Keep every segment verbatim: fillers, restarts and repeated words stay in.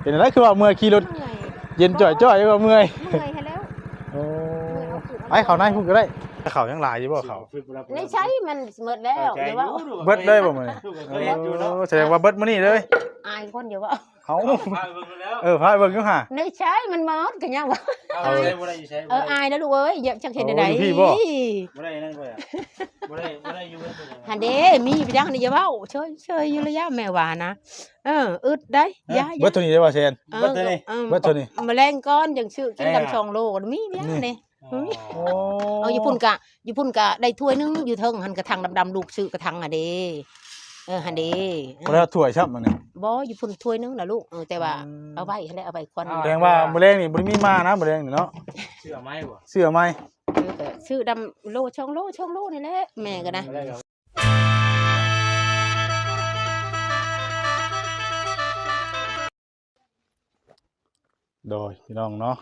เป็นอะไรคือว่าเมื่อยขี่รถ เมื่อย เย็นจ่อยๆว่าเมื่อย เมื่อยให้แล้ว โอ้ เมื่อยเอาขึ้น ไปเขาในพุ่นก็ได้เขายังหลายอยู่บ่เขา ในใช้มันหมดแล้วเดี๋ยวว่า เบิดเลยบ่มื้อนี้ ลูกก็เคยเห็นอยู่เนาะ โอ้แสดงว่าเบิดมื้อนี้เลย อายคนเดี๋ยวว่า เอา พาไปเบิ่งแล้ว เออพาไปเบิ่งอยู่ห่า ในใช้มันหมดกันยังวะ เอาใช้บ่ได้อยู่ใช้ เอออายนะลูกเอ้ยอย่าจักเห็นได้ โอ้อยู่พี่บ่ บ่ได้นั่นบ่ได้บ่ได้บ่ได้อยู่เว้ย หันเด้มีไปยังนี่อย่าเว้าเฉยเฉยอยู่ระยะแม่ว่านะเอออึดได้อย่าอย่า เบิดเท่านี้ได้บ่แซน เออ เบิดเท่านี้ เออ เบิดเท่านี้ มื้อแลงก่อนยังซื้อกินดำสองโลก็มีเด้ นี่ นี่ อ๋อ โอ้ เอาอยู่พุ่นกะอยู่พุ่นกะได้ถ้วยหนึงอยู่เทิงหันกระถางดำๆลูกซื้อกระถางอ่ะเด้เออหันเด้เอ บ่ อ ได้ถ้วยซ้ำอันนี้ บ่อยู่พุ่นถ้วยหนึงนะลูกเออแต่ว่า อืม เอาไว้หั้นแหละเอาไว้ควัน แสดงว่ามื้อแลงนี่บ่ได้มีมานะมื้อแลงนี่เนาะ เสื้อไหมบ่ เสื้อไหม เออก็ซื้อดำโลสองโลสองโลนี่แหละแม่ก็นะ อะไรเหรอ โดยพี่น้องเนาะ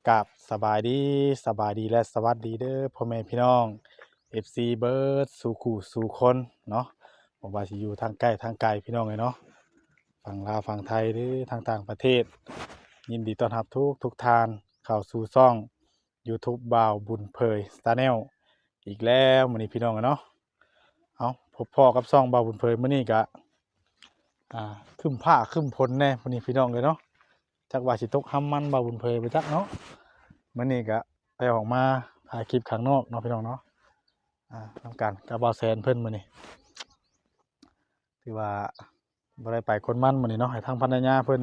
กราบสบายดีสบายดีและสวัสดีเด้อพ่อแม่พี่น้อง เอฟซี เบิดสู่คู่สู่คนเนาะบ่ว่าสิอยู่ทางใกล้ทางไกลพี่น้องเอ้ยเนาะฝั่งลาวฝั่งไทยหรือทางต่างประเทศ ยินดีต้อนรับทุกทุกท่านเข้าสู่ช่อง YouTube บ่าวบุญเผย Channel อีกแล้วมื้อนี้พี่น้องเอ้ยเนาะเอาพบพ้อกับช่องบ่าวบุญเผยมื้อนี้กะอ่าครึ้มฟ้าครึ้มฝนแน่มื้อนี้พี่น้องเอ้ยเนาะจักว่าสิตกห้ำมันบ่าวบุญเผยไปจักเนาะมื้อนี้กะไปออกมาถ่ายคลิปข้างนอกเนาะพี่น้องเนาะอ่านำกันกับบ่าวแสนเพิ่นมื้อนี้ ถือว่าบ่ได้ไปคนมันมื้อนี้เนาะให้ทางภรรยาเพิ่น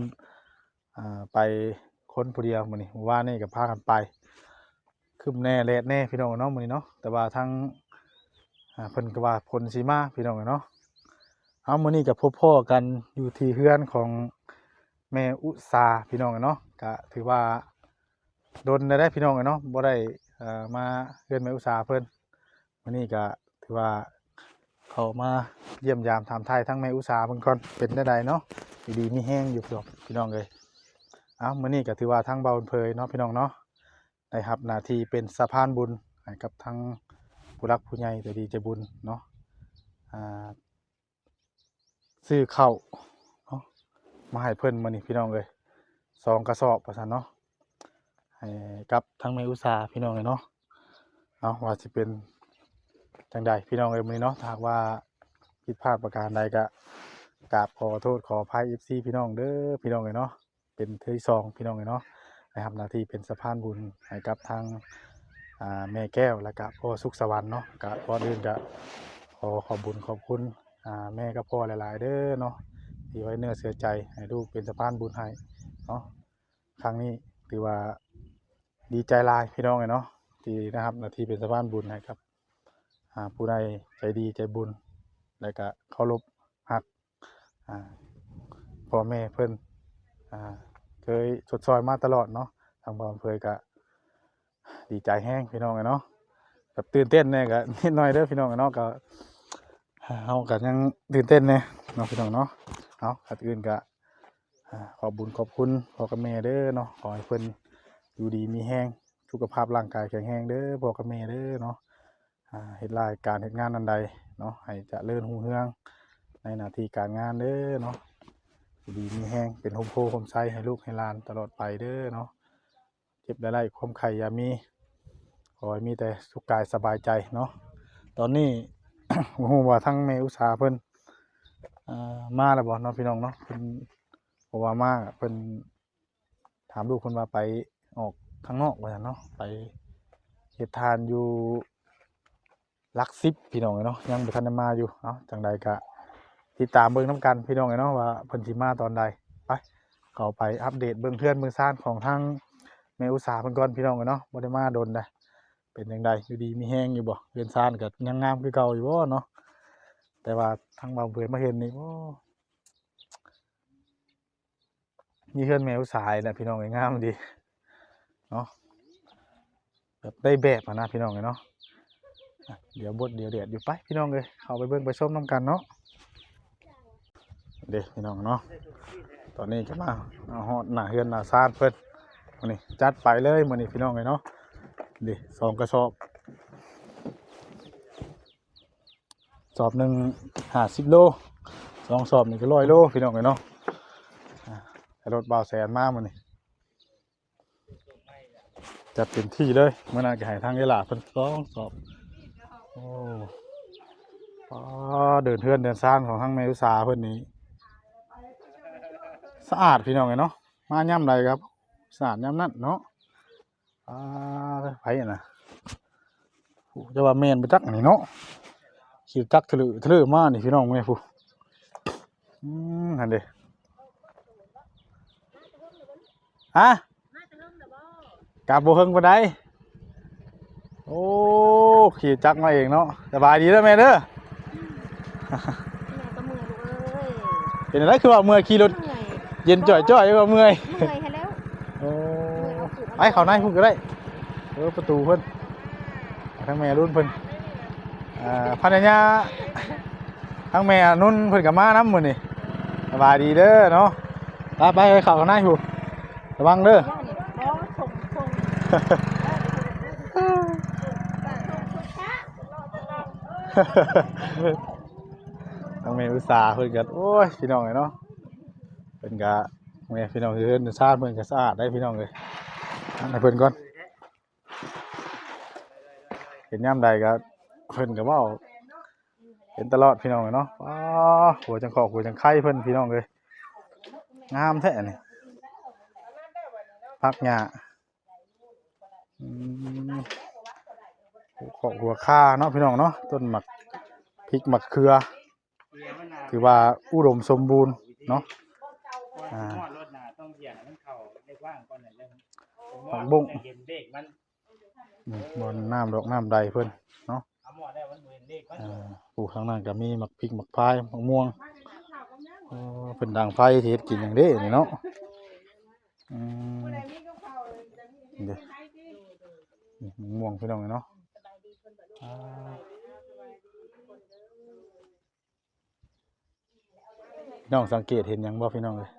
อ่าไปคนผู้เดียวมื้อนี้มื้อวานนี้ก็พากันไปครึ้มแน่แดดแน่พี่น้องเนาะมื้อนี้เนาะแต่ว่าทางอ่าเพิ่นก็ว่าฝนสิมาพี่น้องเนาะเอามื้อนี้ก็พบพ้อกันอยู่ที่เฮือนของแม่อุสาพี่น้องเนาะก็ถือว่าดนได้พี่น้องเนาะบ่ได้เอ่อมาเฮือนแม่อุสาเพิ่น มื้อนี้ก็ถือว่าเข้ามาเยี่ยมยามถามไถ่ทั้งแม่อุสาเพิ่นก่อนเป็นจั่งใดเนาะอยู่ดีมีแฮงอยู่พี่น้องเอ้ยเอ้ามื้อนี้ก็ถือว่าทางบ่าวบุญเผยเนาะพี่น้องเนาะได้รับหน้าที่เป็นสะพานบุญให้กับทั้งผู้หลักผู้ใหญ่ใจดีใจบุญเนาะอ่า ซื้อข้าวเนาะมาให้เพิ่นมื้อนี้พี่น้องเอ้ยสองกระสอบว่าซั่นเนาะให้กับทั้งแม่อุสาพี่น้องเอ้ยเนาะเอาว่าสิเป็นจั่งใดพี่น้องเอ้ยมื้อนี้เนาะถ้าหากว่าผิดพลาดประการใดก็กราบขอโทษขออภัย เอฟซี พี่น้องเด้อพี่น้องเอ้ยเนาะเป็นเทื่อที่สองพี่น้องเอ้ยเนาะได้รับหน้าที่เป็นสะพานบุญให้กับทางอ่าแม่แก้วแล้วก็พ่อสุขสวรรค์เนาะก็ก่อนอื่นก็ขอขอบบุญขอบคุณ อ่าแม่กับพ่อหลายๆเด้อเนาะที่ไว้เนื้อเชื่อใจให้ลูกเป็นสะพานบุญให้เนาะครั้งนี้ถือว่าดีใจหลายพี่น้องเอ้ยเนาะที่ได้รับหน้าที่เป็นสะพานบุญให้กับอ่าผู้ใดใจดีใจบุญ และก็เคารพฮักอ่าพ่อแม่เพิ่นอ่าเคยชดช่อยมาตลอดเนาะทางบ่าวบุญเผยก็ ดีใจแฮงพี่น้องเอ้ยเนาะแบบตื่นเต้นแน่ก็นิดหน่อยเด้อพี่น้องเอ้ยเนาะก็เฮาก็ยังตื่นเต้นแน่เนาะพี่น้องเนาะเอาก่อนอื่นก็อ่าขอบบุญขอบคุณพ่อกับแม่เด้อเนาะขอให้เพิ่นอยู่ดีมีแฮงสุขภาพร่างกายแข็งแรงเด้อพ่อกับแม่เด้อเนาะอ่าเฮ็ดรายการเฮ็ดงานอันใดเนาะให้เจริญรุ่งเรืองในหน้าที่การงานเด้อเนาะอยู่ดีมีแฮงเป็นโฮมโพโฮมไซให้ลูกให้หลานตลอดไปเด้อเนาะ เจ็บได้ไร้ความไข้อย่ามี ขอให้มีแต่สุขกายสบายใจเนาะ ตอนนี้ บ่ฮู้ว่าทั้งแม่อุตสาเพิ่นอ่ามาแล้วบ่เนาะพี่น้องเนาะเพิ่นเพราะว่ามาเพิ่นถามลูกเพิ่นว่าไปออกข้างนอกว่าซั่นเนาะไปเฮ็ดทานอยู่ หลักสิบพี่น้องเอ้ยเนาะยังบ่ทันได้มาอยู่เอ้าจั่งใดก็ติดตามเบิ่งนำกันพี่น้องเอ้ยเนาะว่าเพิ่นสิมาตอนใดไปเข้าไปอัปเดตเบิ่งเฮือนเบิ่งซานของทางแม่อุตสาเพิ่นก่อนพี่น้องเอ้ยเนาะบ่ได้มาโดนใดเป็นจั่งใดอยู่ดีมีแฮงอยู่บ่เฮือนซานก็ยังงามคือเก่าอยู่บ่เนาะแต่ว่าทางบ่าวเผยมาเห็นนี่โอ้ มีเฮือนแม่อุตสาแหละพี่น้องเอ้ยงามดีเนาะแบบได้แบบหั้นนะพี่น้องเอ้ยเนาะอ่ะเดี๋ยวบดเดี๋ยวแดดอยู่ไปพี่น้องเอ้ยเข้าไปเบิ่งไปชมนำกันเนาะเด้พี่น้องเนาะตอนนี้ก็มาเอาฮอดหน้าเฮือนหน้าซานเพิ่นมื้อนี้จัดไปเลยมื้อนี้พี่น้องเอ้ยเนาะเด้สองกระสอบ สอบหนึ่งห้าสิบโลสองสอบนี่ก็ร้อยโลพี่น้องเอ้ยเนาะ แต่รถบ่าวแสนมามื้อนี้ จัดเต็มที่เลยมื้อนั้นก็ให้ทางเวลาเพิ่นสองสอบ โอ้ ป้า เดินเฮือนเดินซานของทางแม่อุตสาเพิ่นนี่ สะอาดพี่น้องเอ้ยเนาะ มายามใดครับ สะอาดยามนั้นเนาะ อ่า ไผอะนะ โอ้ จะว่าแม่นบ่จักอันนี้เนาะ ขี่จักรทะเลทะเลมานี่พี่น้องเอ้ยผู้ อืม นั่นเด้ ฮะ กลับบ่เฮิงปานใด โอ้ ขี่จักรมาเองเนาะ สบายดีเด้อแม่เด้อ แม่ก็เมื่อยลูกเอ้ย เป็นอะไรคือว่าเมื่อยขี่รถ เมื่อย เย็นจ่อยๆ ว่าเมื่อย เมื่อยแท้แล้ว โอ้ เมื่อยเอาผูกเอา ไปเข้าในพุ่นก็ได้ เออ ประตูเพิ่น ทางแม่รุ่นเพิ่น อ่า ภรรยา ทางแม่นุ่นเพิ่นก็มานำมื้อนี้ สบายดีเด้อเนาะ ไปๆ ไปเข้าข้างในพู้น ระวังเด้อ ย่านี่บ่ส่งส่ง ทางแม่อุตสาเพิ่นก็ โอ้ย พี่น้องเอ้ยเนาะ เพิ่นก็ แม่พี่น้องเฮือนซานเพิ่นก็สะอาดได้พี่น้องเอ้ย อันให้เพิ่นก่อน เห็นยามใดก็เพิ่นก็เว้า เห็นตลอดพี่น้องเอ้ยเนาะ อ้า หัวจังคอกหัวจังไข่เพิ่นพี่น้องเอ้ย งามแท้นี่ ผักหญ้า อืม หัวคอกหัวคาเนาะพี่น้องเนาะ ต้นหมากพริกหมากเขือ ถือว่าอุดมสมบูรณ์เนาะ อ่า ผักบุ้ง อืม บ่อนน้ำดอกน้ำใดเพิ่นเนาะ อ่า ปลูกทางนั้นก็มีหมากพริกหมากพายหมากม่วง เออ เพิ่นดังไฟสิเฮ็ดกินหยังเด้นี่เนาะ อืม เด้ นี่หมากม่วงพี่น้องเนาะ อ่า พี่น้องสังเกตเห็นหยังบ่พี่น้องเอ้ย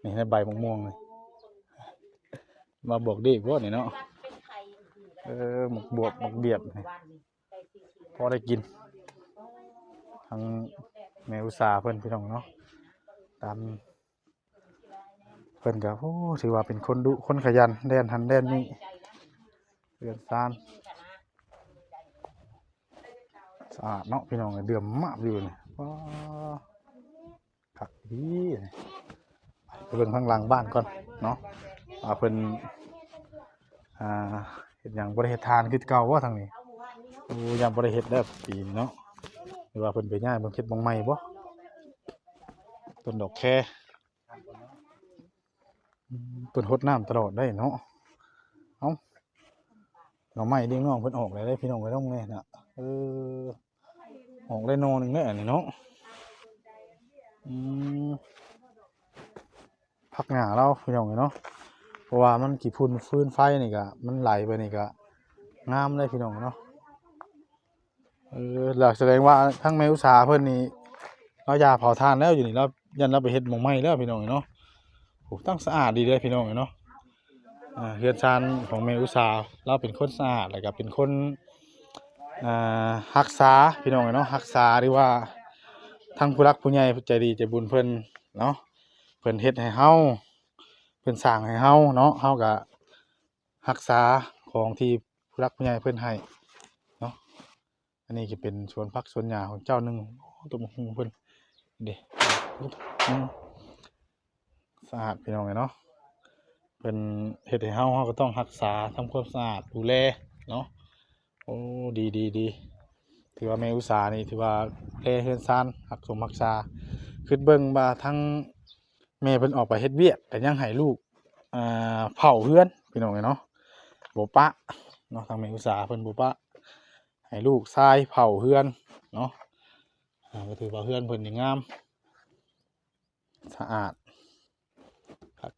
นี่ในใบมะม่วงนี่ มาบอกเด็กบ่นี่เนาะ เออ หมากบวบหมากเบียบนี่ พอได้กิน ทางแม่อุตสาเพิ่นพี่น้องเนาะ ตาม เพิ่นก็ โอ้ ถือว่าเป็นคนดุคนขยัน แล่นหั้นแล่นนี่ เฮือนซาน สะอาดเนาะพี่น้อง เดือมมากอยู่นี่ ว้า คักดี ไปเบิ่งข้างหลังบ้านก่อนเนาะ ว่าเพิ่น อ่า เฮ็ดหยัง บ่ได้เฮ็ดทานคือเก่าบ่ทางนี้ โอ้ ย่านบ่ได้เฮ็ดแล้วปีนี้เนาะ หรือว่าเพิ่นไปย้ายเบิ่งเฮ็ดหม่องใหม่บ่ ต้นดอกแค อืม เพิ่นหดน้ำตลอดได้เนาะ เอ้า หน่อไม้เลี้ยงน้องเพิ่นออกแล้วเด้พี่น้องเอ้ย ลงแน่น่ะ เออ ออกได้หน่อหนึ่งแล้วอันนี้เนาะ อืม ผักหญ้าลาวพี่น้องเอ้ยเนาะ เพราะว่ามันขี้ฝุ่นฟืนไฟนี่ก็ มันไหลไปนี่ก็ งามเลยพี่น้องเนาะ เออ แล้วแสดงว่าทางแม่อุตสาเพิ่นนี่ ลาวย่าเผาถ่านแล้วอยู่นี่ ลาวย่านลาวไปเฮ็ดหม่องใหม่แล้วพี่น้องเนาะ โอ้ ตั้งสะอาดดีเลยพี่น้องเนาะ อ่า เฮือนซานของแม่อุตสา ลาวเป็นคนสะอาด แล้วก็เป็นคน อ่า รักษาพี่น้องเนาะ รักษา หรือว่าทางผู้หลักผู้ใหญ่ใจดีใจบุญเพิ่นเนาะ เพิ่นเฮ็ดให้เฮา เพิ่นสร้างให้เฮาเนาะ เฮาก็รักษาของที่ผู้หลักผู้ใหญ่เพิ่นให้เนาะ อันนี้จะเป็นสวนผักสวนหญ้าของเจ้าหนึ่ง โอ้ ต้นมะฮุ่งเพิ่น เด้ อืม สะอาดพี่น้องเอ้ยเนาะ เพิ่นเฮ็ดให้เฮา เฮาก็ต้องรักษา ทำความสะอาด ดูแลเนาะ โอ้ ดี ดี ดี ถือว่าแม่อุตสานี่ ถือว่าดูแลเฮือนซาน รักสมรักษา คิดเบิ่งว่าทั้งแม่เพิ่นออกไปเฮ็ดเวียก ก็ยังให้ลูก อ่า เฝ้าเฮือนพี่น้องเอ้ยเนาะ บ่ปะเนาะ ทางแม่อุตสาเพิ่นบ่ปะ ให้ลูกชายเฝ้าเฮือนเนาะ อ่า ก็ถือว่าเฮือนเพิ่นนี่งาม สะอาด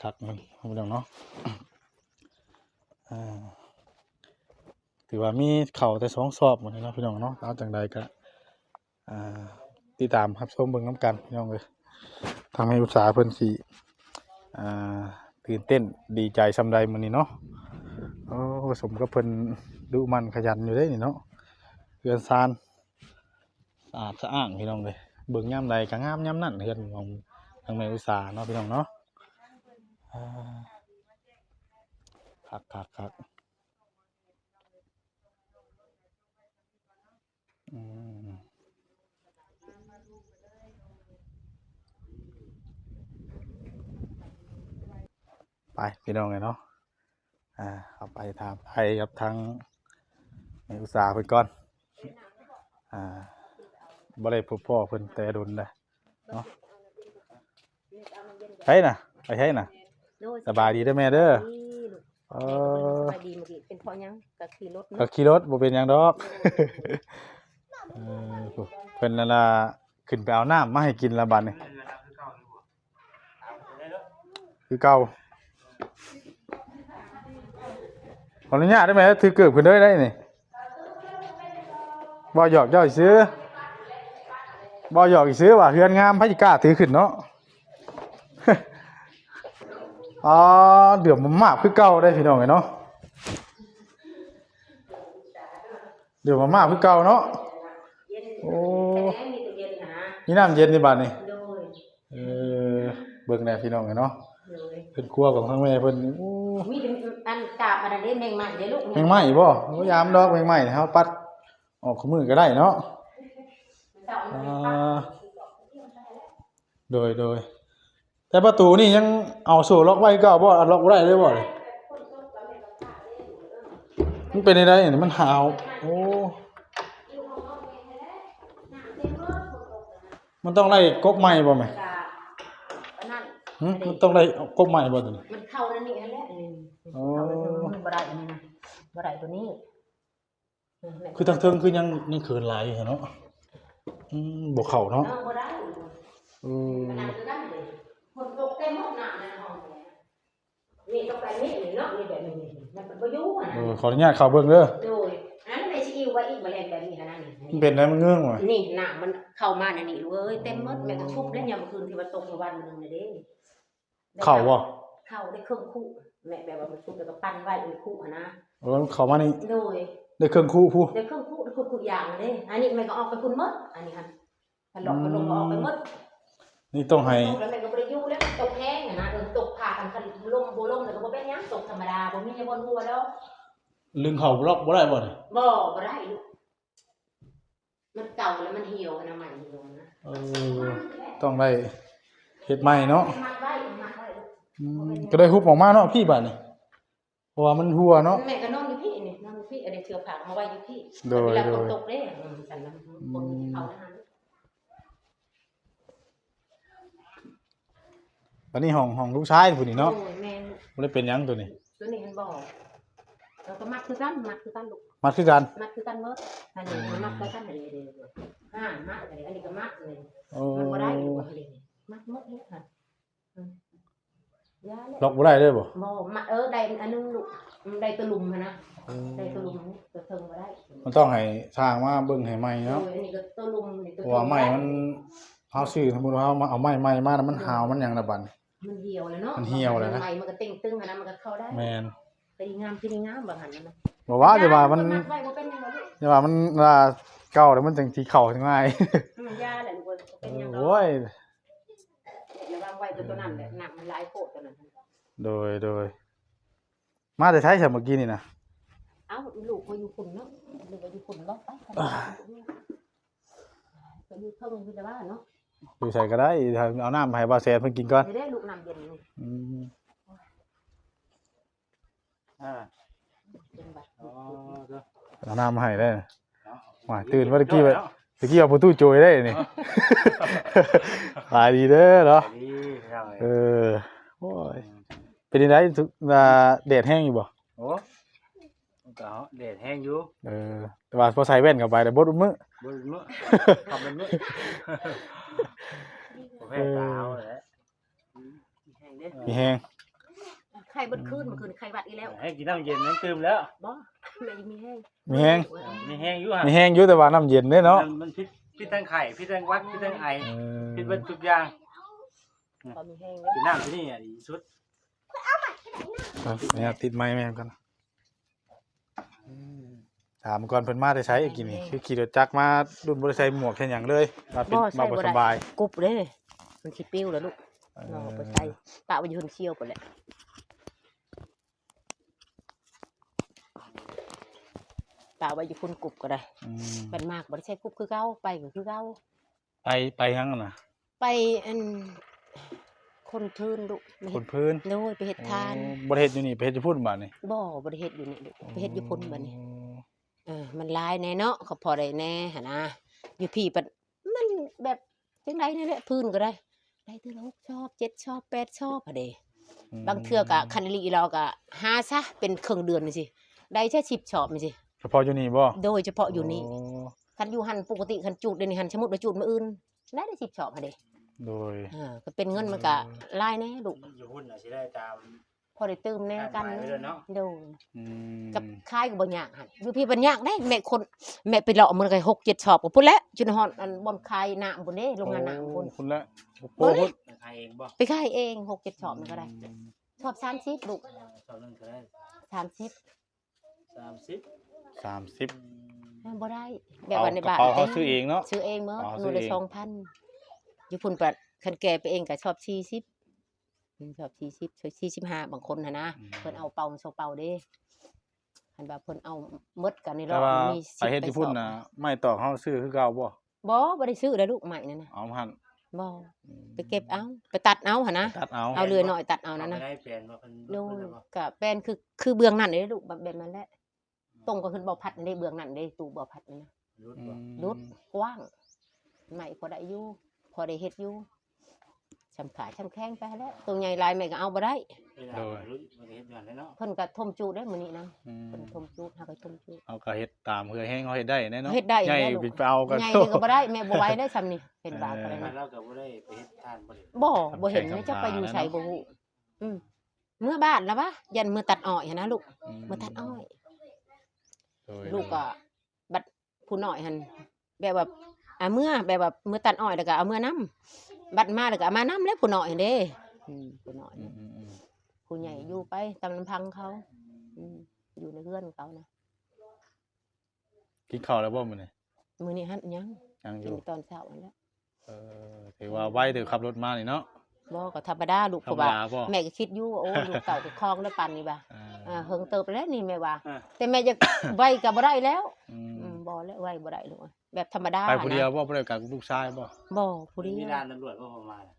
คักๆ มันพี่น้องเนาะ อ่า ถือว่ามีเข้าแต่สองสอบมื้อนี้เนาะพี่น้องเนาะ เอาจั่งใดก็ อ่า ติดตามรับชมเบิ่งนำกันพี่น้องเอ้ย ทางแม่อุตสาเพิ่นสิ อ่า ตื่นเต้นดีใจส่ำใดมื้อนี้เนาะ โอ้ สมกับเพิ่นดุหมั่นขยันอยู่เด้นี่เนาะ เฮือนซาน สะอาดสะอ้างพี่น้องเอ้ย เบิ่งยามใดก็งามยามนั้น เฮือนของทางแม่อุตสาเนาะพี่น้องเนาะ อ่า คักคักคัก อืม ไปพี่น้องเอ้ยเนาะ อ่า เอาไปถามไทยกับทางแม่อุตสาเพิ่นก่อน อ่า บ่ได้พบพ้อเพิ่นแต่โดนแล้วเนาะ ไผน่ะ ไปไผน่ะ โดย สบายดีเด้อแม่เด้อ นี่ลูก เออ แม่ก็บ่สบายดีเมื่อกี้ เป็นเพราะหยัง ก็ขี่รถเนาะ ก็ขี่รถ บ่เป็นหยังดอก เออ เพิ่นนั่นล่ะ ขึ้นไปเอาน้ำมาให้กินละบัดนี้ คือเก่า ขออนุญาตได้ไหม ถือเกิบขึ้นด้วยได้นี่ บ่หยอกเจ้าซื้อ บ่หยอกซื้อว่าเฮือนงาม ไผสิกล้าถือขึ้นเนาะ อ๋อ เดือดมากๆ คือเก่าได้พี่น้องเอ้ยเนาะ เดือดมากๆ คือเก่าเนาะ โอ้ มีน้ำเย็นในบ้านนี่ โดย เออ เบิ่งแหน่พี่น้องเอ้ยเนาะ โดย เป็นครัวของทางแม่เพิ่นนี่ โอ้ มีแต่อันกาบอันนั้นเด้ แมงไม้เด้ลูก แมงไม้บ่ โอ้ ยามดอกแมงไม้ เฮาปัดออกคู่มื้อก็ได้เนาะ เสาร์ อ่า โดย โดย แต่ประตูนี่ยังเอาโซ่ล็อกไว้คือเก่าบ่ อันล็อกบ่ได้เลยบ่นี่ มันเป็นจั่งใด๋นี่ มันหาว โอ้ มันต้องได้กบใหม่บ่แม่ กะอันนั้น หึ มันต้องได้กบใหม่บ่ตัวนี้ มันเข้านั่นนี่อันแหละ อืม อ๋อ เข้านั่นนี่มันบ่ได้อันนี้นะ บ่ได้ตัวนี้ อืม คือทางเทิงคือยัง ยังเขินหลายอยู่เนาะ อืม บ่เข้าเนาะ เออ บ่ได้ อืม อันนั้นคือกันเด้ ฝนตกเต็มหมดน้ำในห้องเนี่ย นี่ต้องไปนี่เนาะ นี่แบบนี้ มันบ่อยู่อะนะ เออ ขออนุญาตเข้าเบิ่งเด้อ โดย อันนั้นไปซีอิ๊วไว้อีก บ่แล่นแบบนี้ขนาดนี้ มันเป็นอะไร มันเงื้องวะ นี่น้ำมันเข้ามาในนี่ลูกเอ้ย เต็มหมด แม่ก็ทุบแล้วยามมื้อคืนที่ว่าตกเมื่อวานมื้อนึงน่ะเด้ เข้าบ่ เข้าได้เครื่องคุ แม่แบบว่ามันคุแล้วก็ปั้นไว้ในคุหั้นนะ เออ เข้ามานี่ โดย ได้เครื่องคุพุ้น ได้เครื่องคุ ได้เครื่องคุอย่างเลย อันนี้แม่ก็ออกไปพุ้นหมด อันนี้หั่น พัดลม อืม พัดลมก็ออกไปหมด นี่ต้องให้ ตกแล้วแม่ก็บ่ได้อยู่แล้ว ตกแฮงอะนะ เออ ตกพากัน คันลมบ่ลมแล้วก็บ่เป็นหยัง ตกธรรมดา บ่มีบ่หัวดอก ลึงเข้าล็อกบ่ได้บ่นี่ บ่ บ่ได้ลูก มันเก่าแล้วมันเหี่ยวนะ มันเหี่ยวนะ เออ ต้องได้เฮ็ดใหม่เนาะ มัดไว้ มัดไว้ อืม ก็ได้ฮุบออกมาเนาะพี่ บาดนี้ เพราะว่ามันหัวเนาะ แม่ก็นอนอยู่พี่นี่ นอนอยู่พี่ เอาได้เสื้อผ้ามาไว้อยู่พี่ โดย เวลาฝน โดย ตกเด้ อืม สั่นนะ อืม ฝนมันสิเข้านะ อันนี้ห้อง ห้องลูกชายผู้นี้เนาะ โอ้ย แม่น บ่ได้เป็นหยังตัวนี้ ตัวนี้หั้นบ่ แล้วก็มัดคือกัน มัดคือกันลูก มัดคือกัน มัดคือกันหมด อันนี้ อืม มัดคือกัน อันนี้เด้อ อ่า มัด อันนี้ อันนี้ก็มัดเลย โอ้ มันบ่ได้ลูก อันนี้ มัดหมดเลยค่ะ อืม อย่าเลย ล็อกบ่ได้เลยบ่ บ่ มัด เออ ได้อันนึงลูก มันได้ตัวลุ่มหั้นนะ อืม ได้ตัวลุ่มนี่ ตัวเทิงบ่ได้ มันต้องให้ช่างมาเบิ่งให้ใหม่เนาะ โอ้ย อันนี้ก็ตัวลุ่ม นี่ตัว เพราะว่าไม้มัน เฮาซื้อ สมมุติว่าเฮามาเอาไม้ใหม่มาแล้วมัน อืม หาวมันหยังละบัด มันเหี่ยวแล้วเนาะ มันเหี่ยวแล้วนะ ใหม่มันก็เต่งตึงหั้นนะ มันก็เข้าได้ แม่น แต่อีงามที่นี่งามบางหันนะ บ่ว่า แต่ว่ามัน มัดไว้บ่เป็นหยังดอกลูก แต่ว่ามัน ว่าเก่าแล้วมันจังสิเข้าง่าย อืม อย่าแหละลูกเอ้ย บ่เป็นหยังดอก โอ้ย ระวังไว้ตัว ตัวนั้นแหละ น้ำมันหลายโพดตัวนั้น โดย โดย มาแต่ไสซะเมื่อกี้นี่นะ เอ้า ลูกก็อยู่พุ้นเนาะ ลูกก็อยู่พุ้นเนาะ ไป ไป อ่า ไปอยู่เทิงพุ้นแต่ว่าเนาะ อยู่ไสก็ได้ เอาน้ำให้บ่าวแสนเพิ่นกินก่อน นี่เด้ลูก น้ำเย็นนี่ อืม อ่า เป็นบัด อ๋อ เด้อ เอาน้ำมาให้ได้ เนาะ ว่าตื่นมาตะกี้ว่า เนาะ ตะกี้เอาประตูโจยได้นี่ เนาะ สบายดีเด้อเนาะ สบายดีพี่น้องเอ้ย เออ โอ้ย อืม เป็นจั่งใด๋ อ่า แดดแฮงอยู่บ่ โอ้ มันก็แดดแฮงอยู่ เออ แต่ว่าพอใส่แว่นเข้าไปแล้วบ่ดมื้อ บ่ดมื้อ ขับบ่ดมื้อ บ่แพ้ตาเอาแหละ มีแฮงเด้ มีแฮง ไข้เบิดคืน เมื่อคืนไข้หวัดอีกแล้ว ให้กินน้ำเย็นน้ำตื่มแล้ว บ่ แม่ยังมีแฮง มีแฮง มีแฮงอยู่หั่น มีแฮงอยู่ แต่ว่าน้ำเย็นเด้เนาะ มัน มันพิษ พิษทางไข้ พิษทางหวัด พิษทางไอ เออ พิษเบิดทุกอย่าง พอมีแฮงเด้ กินน้ำที่นี่อ่ะดีที่สุด เอา เนี่ย ติดไมค์แม่ก่อน ถามก่อนเพิ่นมาแต่ไสกินนี่ คือขี่รถจักรมา ดุ่นบ่ได้ใส่หมวกใส่หยังเลย มาเป็น บ่ ใส่ มาบ่ บ่ได้ สบาย กุบเด้ มันสิปิวแล้วลูก เออ เนาะ บ่ใส่ ปะไว้อยู่หั่นเสี่ยวพู้นแหละ ปะไว้อยู่พุ้นกุบก็ได้ อืม บัดมากบ่ได้ใส่กุบคือเก่า ไปก็คือเก่า ไป ไปหยังน่ะ ไปอัน คนพื้นลูก ไปเฮ็ด คนพื้น โดย ไปเฮ็ดทาน โอ้ บ่ได้เฮ็ดอยู่นี่ ไปเฮ็ดอยู่พุ้นบาดนี้ บ่ บ่ได้เฮ็ดอยู่นี่ลูก ไปเฮ็ดอยู่พุ้นบาดนี้ อ๋อ เออ มันหลายแหน่เนาะ ก็พอได้แหน่หั้นนะ อยู่พี้บัดมันแบบจั่งใดนี่แหละ พื้นก็ได้ ได้เทื่อละหกชอบ เจ็ดชอบ แปดชอบหั้นเด้ อืม บางเทื่อก็คันอีหลีเราก็หาซะเป็นครึ่งเดือนจั่งซี้ ได้แค่สิบชอบจั่งซี้ เฉพาะอยู่นี่บ่ โดยเฉพาะอยู่นี่ โอ้ คันอยู่หั่นปกติคันจูดเดี๋ยวนี้หั่น สมมุติว่าจูดมื้ออื่น ได้ได้สิบชอบหั้นเด้ โดย อ่า ก็เป็นเงินมันก็ เออ หลายแหน่ลูก อยู่พุ้นน่ะสิได้ตาม พอได้ตื่มแหน่กัน คาดหมายไว้ด้วยเนาะ โดย อืม กับขายก็บ่ยากหั่น อยู่พี้บ่ยากเด้ แม่คน แม่ไปเลาะมื้อละหกเจ็ดชอบก็พุ้นแหละ จนฮอดอันบ่อนขายน้ำพุ้นเด้ โรงงานน้ำพุ้น โอ้ พุ้นแหละ พุ้นแหละ พุ้น ไปขายเองบ่ ไปขายเอง หกเจ็ดชอบมันก็ได้ อืม ชอบสามสิบลูก ชอบหนึ่งเท่าไหร่ สามสิบ สามสิบ สามสิบ อืม มันบ่ได้ แบบว่าในบ้าน เอากระเป๋าเขาซื้อเองเนาะ ซื้อเองหมด อ๋อ หน่วยละ ซื้อเอง สองพัน อยู่พุ้นปัด คันแก่ไปเองก็ชอบสี่สิบ อืม ชอบสี่สิบ ชอบสี่สิบห้า บางคนหั้นนะ อืม เพิ่นเอาเป่าสองเป่าเด้ หั้นว่าเพิ่นเอาหมดกันนี่ แต่ว่า มี ไปเฮ็ดอยู่พุ้นน่ะ ไม้ตอกเฮาซื้อคือเก่าบ่ บ่ บ่ได้ซื้อแล้วลูกไม้นั่นน่ะ เอาหั่น บ่ อืม ไปเก็บเอา ไปตัดเอาหั่นนะ ไปตัดเอา เอาเลื่อยน้อยตัดเอานั่นน่ะ เอาไปได้แปลนบ่ เพิ่น โดย เพิ่นเลยบ่ ก็แปลนคือ คือเบื้องนั่นเด้ลูก แบบ แบบนั้นแหละ ตรงก็ขึ้นบ่อพัดนั่นเด้ เบื้องนั่นเด้ ตู้บ่อพัดนั่นน่ะ หลุดบ่ อืม หลุดกว้าง ไม้พอได้อยู่ พอได้เฮ็ดอยู่ ส่ำขาส่ำแข้งไปแล้ว ตัวใหญ่หลายแม่ก็เอาบ่ได้ โดย หลุดมันก็เฮ็ดงานได้เนาะ เพิ่นก็ถมจูดได้มื้อนี้นะ อืม เพิ่นถมจูด เฮาก็ถมจูด เฮาก็เฮ็ดตามเฮือแฮงเฮาเฮ็ดได้แหน่เนาะ เฮ็ดได้ ใหญ่ แล้วลูก ไปเอาก็ ใหญ่นี่ก็บ่ได้ แม่บ่ไหวได้ส่ำนี่ เห็นว่า เออ ก็เลย บ้านเราก็บ่ได้ไปเฮ็ดทานบ่ได้ บ่ บ่เห็น แม่จะไปอยู่ไสบ่ฮู้ อืม เมือบ้านแล้ววะ ยันเมือตัดอ้อยหั้นนะลูก อืม เมือตัดอ้อย โดย ลูกก็ บัดผู้น้อยหั่น แบบว่า อ่ะ เมือ แบบว่าเมือตัดอ้อยแล้วก็เอาเมือนำ บัดมาแล้วก็เอามานำแล้วผู้น้อยหั่นเด้ อืม ผู้น้อย อืม อืม อืม ผู้ใหญ่อยู่ไปตามลำพังเขา อืม อยู่ในเฮือนเขานะ กินข้าวแล้วบ่มื้อนี้ มื้อนี้หั่นยัง ยังอยู่ กินตอนเช้าหั่นแหละ เออ ถือว่าไวเด้อขับรถมานี่เนาะ บ่ ก็ธรรมดาลูก ธรรมดา เพราะว่า บ่ แม่ก็คิดอยู่ว่า โอ้ ลูกเต้าก็คล่องแล้วปานนี้บ่า อ่า อ่า เฮิงเติบแล้วนี่แม่ว่า อ่า แต่แม่อยาก ไวก็บ่ได้แล้ว อืม อืม บ่แล้ว ไวบ่ได้ลูก แบบธรรมดา ไปผู้เดียว หั่นนะ บ่ บ่ได้กับลูกชายบ่ บ่ ผู้เดียว มีด่านตำรวจบ่พอมาน่ะ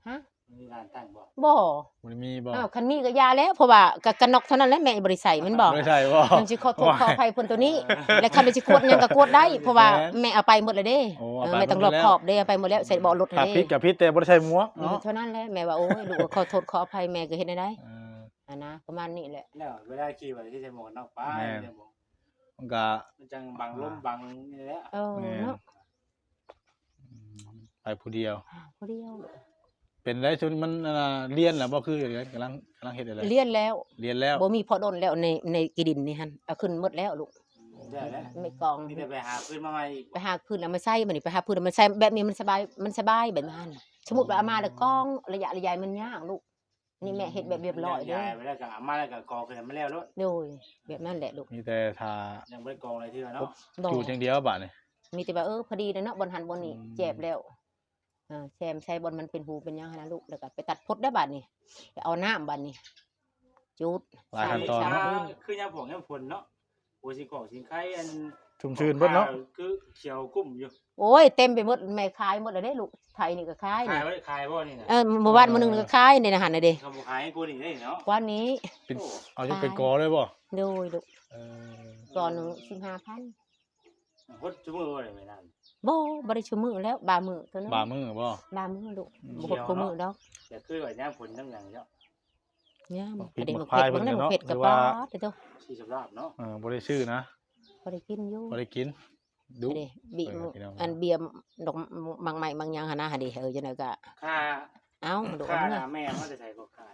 ฮะ มีด่านตั้งบ่ บ่ บ่ได้มีบ่ อ้าว คันมีก็อย่าแล้ว เพราะว่าก็กันน็อกเท่านั้นแหละ แม่บ่ได้ใส่แม่นบ่ บ่ได้ใส่บ่ มันสิขอโทษขออภัยเพิ่นตัวนี้ เออ และคันมันสิกวดหยังก็กวดได้ เพราะว่า แม่น แม่เอาไปหมดแล้วเด้ โอ้ เอาไป เออ แม่ต้องรอบคอบเด้ เอาไปหมดแล้ว ใส่เบาะรถ ถ้า เด้ ผิดก็ผิด แต่บ่ได้ใส่หมวกเนาะ เออ เท่านั้นแหละ แม่ว่า โอ้ย ลูก ขอโทษขออภัย แม่ก็เฮ็ดได้ เออ อ่ะนะ ประมาณนี้แหละ แล้วเวลาขี่ไปที่ใส่หมวกกันน็อกไป แม่น ใส่หมวก มันก็ มันจังบังลมบังนี่แหละ เออ แม่น เนาะ อืม ไปผู้เดียว อ่า ผู้เดียว เป็นได้ซุมมัน อ่า เรียนแล้วบ่ คือหยัง กำลัง กำลังเฮ็ดอะไร เรียนแล้ว เรียนแล้ว บ่มีพอดนแล้วใน ในกีดินนี่หั่น เอาขึ้นหมดแล้วลูก ได้แล้ว ไม่กอง มีแต่ไปหาพื้นมาใหม่อีก ไปหาพื้นเอามาใส่ บัดนี้ไปหาพื้นเอามาใส่ แบบนี้มันสบาย มันสบายแบบนั้น สมมุติว่าเอามาแล้วกองระยะ ระยะมันยากลูก นี่แม่เฮ็ดแบบเรียบร้อยเด้ ย้ายไปแล้วก็เอามาแล้วก็กองขึ้นมาแล้วโลด โดย แบบนั้นแหละลูก มีแต่ถ้า ยังบ่ได้กองอะไรเทื่อเนาะ บ่ จูดอย่างเดียวบาดนี่ มีแต่ว่า เออ พอดีแล้วเนาะ บ่อนหันบ่อนนี่ อืม แจบแล้ว อ่า แซมใส่บ่อนมันเป็นหูเป็นหยังหั่นนะลูก แล้วก็ไปตัดพดได้บาดนี่ ไปเอาน้ำบาดนี่ จูด หลายขั้นตอนเนาะ สามมื้อ คือยามฝนยามฝนเนาะ โอ้ย สิงของสิงไคอัน ชุ่มชื่นเบิดเนาะ คือเขียวกุ้มอยู่ โอ้ย เต็มไปหมด แม่ขายหมดแล้วเด้ลูก ไถนี่ก็ขาย ขา นี่ ยไว้ขายบ่นี่นะ เออ เมื่อวานมื้อหนึ่งก็ขายนี่นะ หั่นน่ะเด้ เขาบ่ขายให้กูนี่ได้เนาะ วันนี้ เป็น โอ้ เอาจนเป็นกอเลยบ่ โดยลูก เออ กอหนึ่งสิบห้าพัน หดซุมื้อบ่ได้แม่นั่น บ่ บ่ได้ซุมื้อแล้ว บางมื้อเท่านั้น บางมื้อบ่ บางมื้อลูก อืม บ่หดคู่มื้อดอก แต่คือว่ายามฝนยามหยังเนาะ ยาม พริก อันนี้ หมาก หมากพาย เผ็ด เพิ่น เนาะ เผ็ด หรือว่า กะปาดเด้อ สีสำราบเนาะ เออ บ่ได้ซื้อนะ บ่ได้กินอยู่ บ่ได้กิน ดุ อันนี้ บีบ เออ พี่น้อง อันเบียร์ดอกหมากไม้บางอย่างหั่นนะ หั่นเด้ เออ จังได๋ก็ ค่า เอ้า ดอก ค่า เมือ แม่มาแต่ไสก็ค่า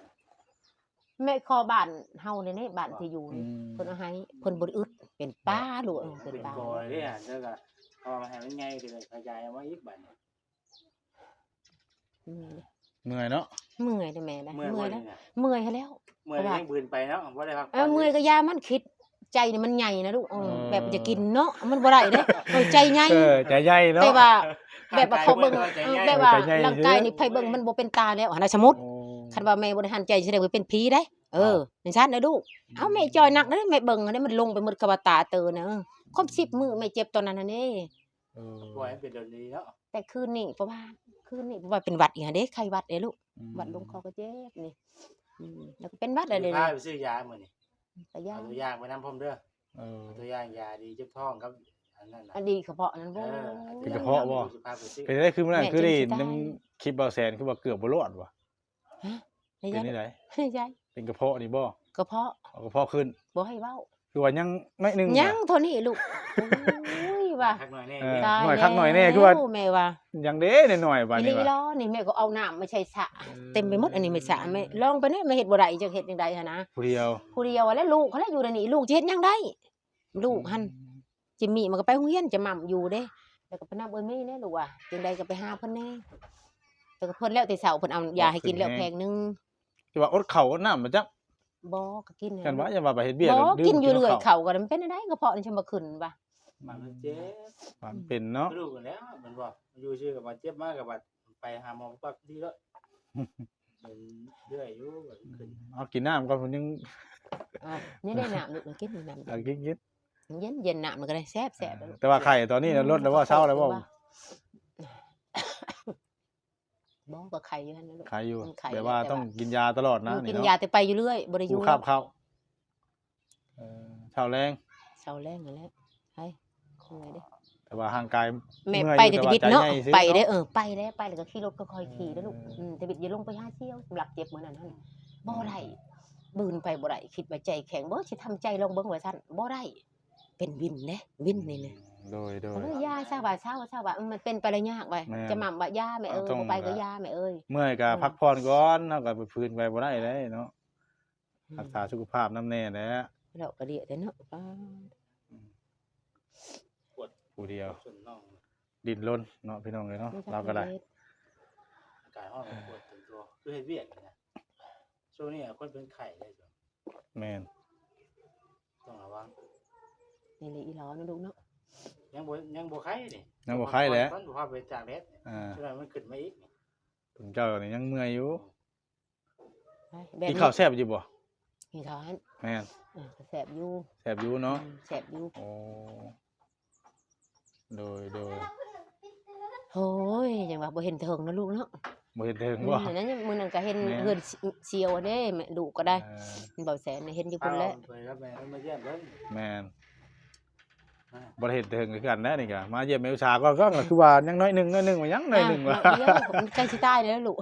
แม่ขอบ้านเฮานี่ นี่บ้านที่อยู่นี่ อืม เพิ่นเอาให้ เพิ่นบ่ได้อึด เป็นป่าลูก เออ เป็นป่า เป็นกอเลยเด้อ แล้วก็พอให้มันใหญ่ก็เลยขยายออกมาอีกบัดนี้ เมื่อยเด้ เมื่อยเนาะ เมื่อยเด้แม่นะ เมื่อย เมื่อย บ่ นะ นี่นะ เมื่อยแล้ว เมื่อย เพราะว่า ยังบืนไปเนาะ บ่ได้พักผ่อน เออ เมื่อยก็ยามันคิด ใจนี่มันใหญ่นะลูก เออ เออ แบบจะกินเนาะ มันบ่ได้เด้ เออ ใจใหญ่ เออ ใจใหญ่เนาะ แต่ว่าแบบว่าเขาเบิ่ง ใจใหญ่ เออ แบบว่า ใจใหญ่ ร่างกายนี่ เออ ไผเบิ่งมันบ่เป็นตาแล้วหั้นนะ สมมุติ โอ้ คันว่าแม่บ่ได้หันใจ แสดงว่าเป็นผีได้ เออ ครับ จังซั่นนะลูก อืม เอ้า แม่จ่อยหนักเด้ แม่เบิ่งอันนี้มันลงไปหมด กะว่าตาเตอนะ เออ ครบสิบมื้อแม่เจ็บตอนนั้นหั้นเด้ เออ ปล่อยให้เป็นแบบนี้เนาะ แต่คืนนี้ เพราะว่า คืนนี้ เพราะว่าเป็นหวัดอีกหั้นเด้ ไข้หวัดเด้ลูก อืม หวัดลงคอก็เจ็บนี่ อืม แล้วก็เป็นหวัดแล้วเดี๋ยวนี้ พาไปซื้อยามื้อนี้ ก็ยา เอาตัวยาไปนำพร้อมเด้อ เออ เอาตัวยายาดีเจ็บท้องกับอันนั้นน่ะ อันดีกระเพาะนั้นบ่ เออ เป็นกระเพาะบ่ สิพาไปซื้อ เป็นได้คือมื้อนั้น แม่ คือได้ จนสิตาย นำคลิปบ่าวแสน คือว่าเกือบบ่รอดว่ะ ฮะ เป็นจั่งใด เป็นจั่งใด เป็นกระเพาะนี่บ่ กระเพาะ เอากระเพาะขึ้น บ่ให้เว้า คือว่ายังน้อยหนึ่ง ยัง ว่ะ เท่านี้ลูก โอ้ย ว่ะ คักหน่อยแน่ เออ ตาย หน่อยคักหน่อยแน่ แล้ว คือว่า แม่ว่า ยังเด้หน่อยๆ บาดนี้ อีหลี ว่ะ เหรอ นี่แม่ก็เอาน้ำมาใส่สระ เออ เต็มไปหมด อันนี้ไม่สระ แม่ลองไปเนี่ย แม่เฮ็ดบ่ได้ จะเฮ็ดจั่งใดหั้นนะ ผู้เดียว ผู้เดียวแล้วลูกเขาแล้วอยู่ในนี้ ลูกจะเฮ็ดหยังได้ ลูกหั้น อืม จิมมี่มันก็ไปโรงเรียน จะหม่ำอยู่เด้ แล้วก็ไปนำเอ้ยแม่แน่ลูกว่ะ จั่งใดก็ไปหาเพิ่นแน่ แล้วก็เพิ่นแล้วแต่เช้า เพิ่นเอายาให้กินแล้ว เอาขึ้นแฮง แผงหนึ่ง ที่ว่าอดข้าวอดน้ำมาจัก บ่ ก็กิน ฉันว่าอย่าว่าไปเฮ็ดเวียก บ่ แล้วดื่ม กินอยู่เรื่อย กินข้าว ข้าวก็มันเป็นจั่งใด กระเพาะนี่ฉันบ่ขึ้นว่ะ มันเจ็บ มันเป็นเนาะ กระดูกแล้วมันบอก อยู่ซื่อก็มาเจ็บมากก็บัดไปหาหมอปั๊บดีแล้ว เป็นเรื่อยอยู่ บัดขึ้น เอากินน้ำก่อน ผมยัง อ่ะ นี่ได้น้ำลูก กินน้ำ เอากินกิน เย็นๆ น้ำมันก็ได้แซ่บๆ เออ แล้วลูก แต่ว่าไข้ตอนนี้นะ อืม ลดแล้วบ่ เซาแล้วบ่ บ่ ก็ไข้อยู่หั่นนะลูก ไข้อยู่ มันไข้ แบบว่า แต่ว่า ต้องกินยาตลอดนะ อืม นี่ กิน เนาะ ยาแต่ไปอยู่เรื่อย บ่ได้อยู่ ผู้ขับเข้า เออ เช้าแลง เช้าแลงนั่นแหละ ไป เมื่อยเด้ แต่ว่าร่างกาย แม่ เมื่อย ไปแต่ อยู่ แต่ว่า ตะบิดเนาะ ใจใหญ่ซื่อ ไปเด้อ เนาะ เออ ไปแล้ว ไปแล้วก็ขี่รถก็ค่อยขี่เด้อลูก เออ อืม ตะบิดอย่าลงไปหาเสี่ยว สำหรับเจ็บมื้อนั้นหั่น บ่ได้ บืนไปบ่ได้ คิดว่าใจแข็ง บ่ สิทำใจลองเบิ่งว่าซั่น บ่ได้ เป็นวินเด้ วินนี่นะ โดย โดย ก็เลยยาซะว่าเซา เซาว่า อืม มันเป็นไปแล้วยากว่า แม่น จะหม่ำว่ายาแม่เอ้ย เอาต้อง บ่ไปก็ยาแม่เอ้ย เมื่อยก็ อืม พักผ่อนก่อน เฮาก็ไปฝืนไปบ่ได้เด้เนาะ อืม รักษาสุขภาพนำแน่แหละ เราก็เดียแต่เนาะ ป้าด อืม ปวด ผู้เดียว ส่วนน่อง ดิ้นรนเนาะพี่น้องเอ้ยเนาะ บ่จัก เราก็ได้ เฮ็ด อากาศร้อนปวดเต็มตัว คือเฮ็ดเวียกนี่นะ ช่วงนี้คนเป็นไข้ได้จ้ะ แม่น ต้องระวัง นี่เลยอีหลอนะลูกเนาะ ยังบ่ ยังบ่ไข้นี่ ยังบ่ไข้แหละ มันบ่พาไปตากแดดนี่ อ่า ช่วงนั้นมันขึ้นมาอีกนี่ คุณเจ้านี่ยังเมื่อยอยู่ ไป แบบนี้ กินข้าวแซ่บอยู่บ่ กินข้าวหั่น แม่น เออ ก็แซ่บอยู่ แซ่บอยู่เนาะ อืม แซ่บอยู่ โอ้ โดย โดย โอ้ย ยังว่าบ่เห็นเถิงเนาะลูกเนาะ บ่เห็นเถิงบ่ อืม นั่นมื้อนั้นก็เห็น แม่น เฮือนเสี่ยวเด้ แม่ลูกก็ได้ เออ บ่าวแสนน่ะเห็นอยู่พุ่นแหละ เอาไปครับแม่ มาเยี่ยมเบิ่ง แม่น อ่า บ่ได้เห็นเถิงคือกันนะนี่ก็ มาเยี่ยมแม่อุตสาหก็ ก็คือว่ายังน้อยหนึ่ง น้อยหนึ่ง ว่ายังน้อยหนึ่ง อ่า ว่า น้อยเดียว มันใกล้สิตายแล้วลูก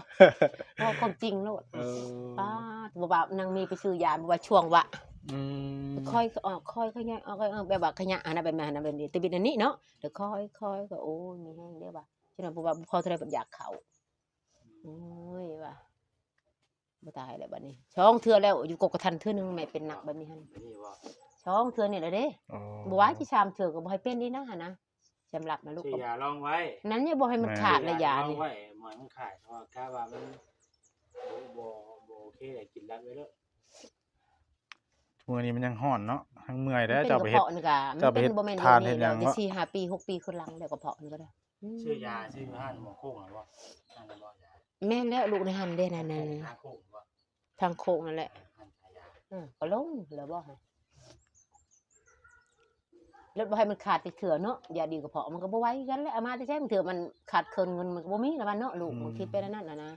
เว้าความจริงโลด เออ ป๊าด บ่ว่านางมีไปซื้อยา บ่ว่าช่วงวะ อืม ค่อยออก ค่อยขยายออก ค่อยออก แบบว่าขยะอันนั้น แบบนั้น แบบนี้ แต่บิดอันนี้เนาะ เดี๋ยวค่อย ค่อยก็ โอ้ย มีแฮงเด้อว่ะ ฉะนั้น เพราะว่าพอเท่าใดบัดอยากเข้า โอ้ย ว่ะ บ่ตายแล้วบัดนี้ สองเทื่อแล้ว อยู่กกกระทันเทื่อหนึ่ง แม่เป็นหนักแบบนี้หั่น อันนี้บ่ สองเทื่อนี่แหละเด้ อ๋อ บ่ว่าสิสามเทื่อก็บ่ให้เป็นอีกนะหั่นนะ สำหรับนะลูก ซื้อยาลองไว้ นั่นเนี่ยบ่ให้มัน แม่ ขาดละยา ซื้อยาลอง นี่ ไว้ หมอมันขาด เพราะว่ากะว่ามัน บ่ บ่ บ่โอเคเลย กินรัดไว้เด้อ มื้อนี้มันยังฮ้อนเนาะ ยังเมื่อยเด้อ มันเป็น เจ้าไปเฮ็ด กระเพาะนี่กะ เจ้าไปเฮ็ด มันเป็น บ่แม่น ทาน เดี๋ยวนี้ เฮ็ดหยัง แล้ว เนาะ สี่ห้าปี หกปีขึ้นหลังแล้วกระเพาะนี่ก็ได้ อืม ซื้อยา ซื้ออยู่ห้างหมอโค้งหรอบ่ ห้างหมอยา แม่นแล้วลูกในหั่นเด้นั่นน่ะ ทางโค้งบ่ ทางโค้งนั่นแหละ ห้างขายยา เออ ก็ลงแล้วบ่ฮะ แล้วบ่ให้มันขาดจักเทื่อเนาะ ยาดีกระเพาะมันก็บ่ไหวคือกันแหละ เอามาแต่ไส บางเทื่อมันขาดเคินเงินมันก็บ่มีนะบ้านเนาะลูก อืม มันคิดไปแนวนั้นน่ะนะ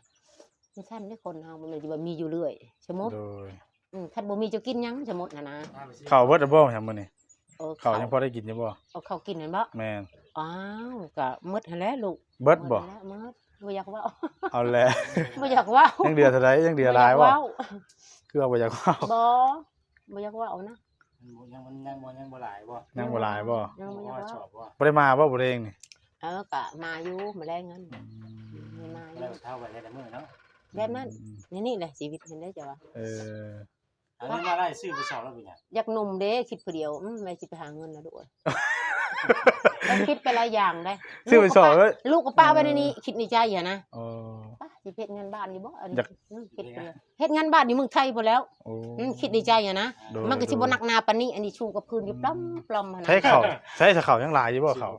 มันซั่นเด้คนเฮา มันจะบ่มีอยู่เรื่อย สมมุติ โดย อืม คันบ่มีจะกินหยัง สมมุติหั่นนะ ข้าวเบิดแล้วบ่ยามมื้อนี้ เออ ข้าว ข้าวยังพอได้กินอยู่บ่ เอาข้าวกินนั่นบ่ แม่น อ้าว ก็หมดหั่นแหละลูก เบิดบ่ หมดหั่นแหละ หมด บ่อยากเว้า เอาแหละ บ่อยากเว้า ยังเหลือเท่าใด ยังเหลือหลายบ่ บ่อยากเว้า คือว่าบ่อยากเว้า บ่ บ่อยากเว้านะ มันยัง มันยังบ่ ยังบ่หลายบ่ ยังบ่หลายบ่ ยังบ่อยากเว้า บ่ได้มาบ่ บ่ได้เองนี่ เออ ก็มาอยู่มื้อแลงนั่น อืม มีมาอยู่ แล้วเท่ากันแต่ละมื้อเนาะ แบบนั้น อืม นี่ นี่แหละชีวิตเห็นได้จ้ะวะ เออ เอาเงินมาได้ซื้อกระสอบแล้วเป็นหยัง อยากหนุ่มเด้ คิดผู้เดียว อืม แม่สิไปหาเงินนะลูกเอ้ย ต้องคิดไปหลายอย่างได้ ซื้อกระสอบแล้ว ลูกก็ปะไว้ในนี้ คิดในใจอะนะ เออ ปะ สิเฮ็ดงานบ้านอยู่บ่อันนี้ อยาก อืมเฮ็ดไปเลยเฮ็ดงานบ้านอยู่เมืองไทยพุ้นแล้ว โอ้ อืมคิดในใจอะนะ โดย มันก็สิบ่หนักหนาปานนี้ อันนี้ชูกับพื้นอยู่ปล้ำๆหั่นนะ ใช้ข้าว ใช้ข้าวยังหลายอยู่บ่ข้าว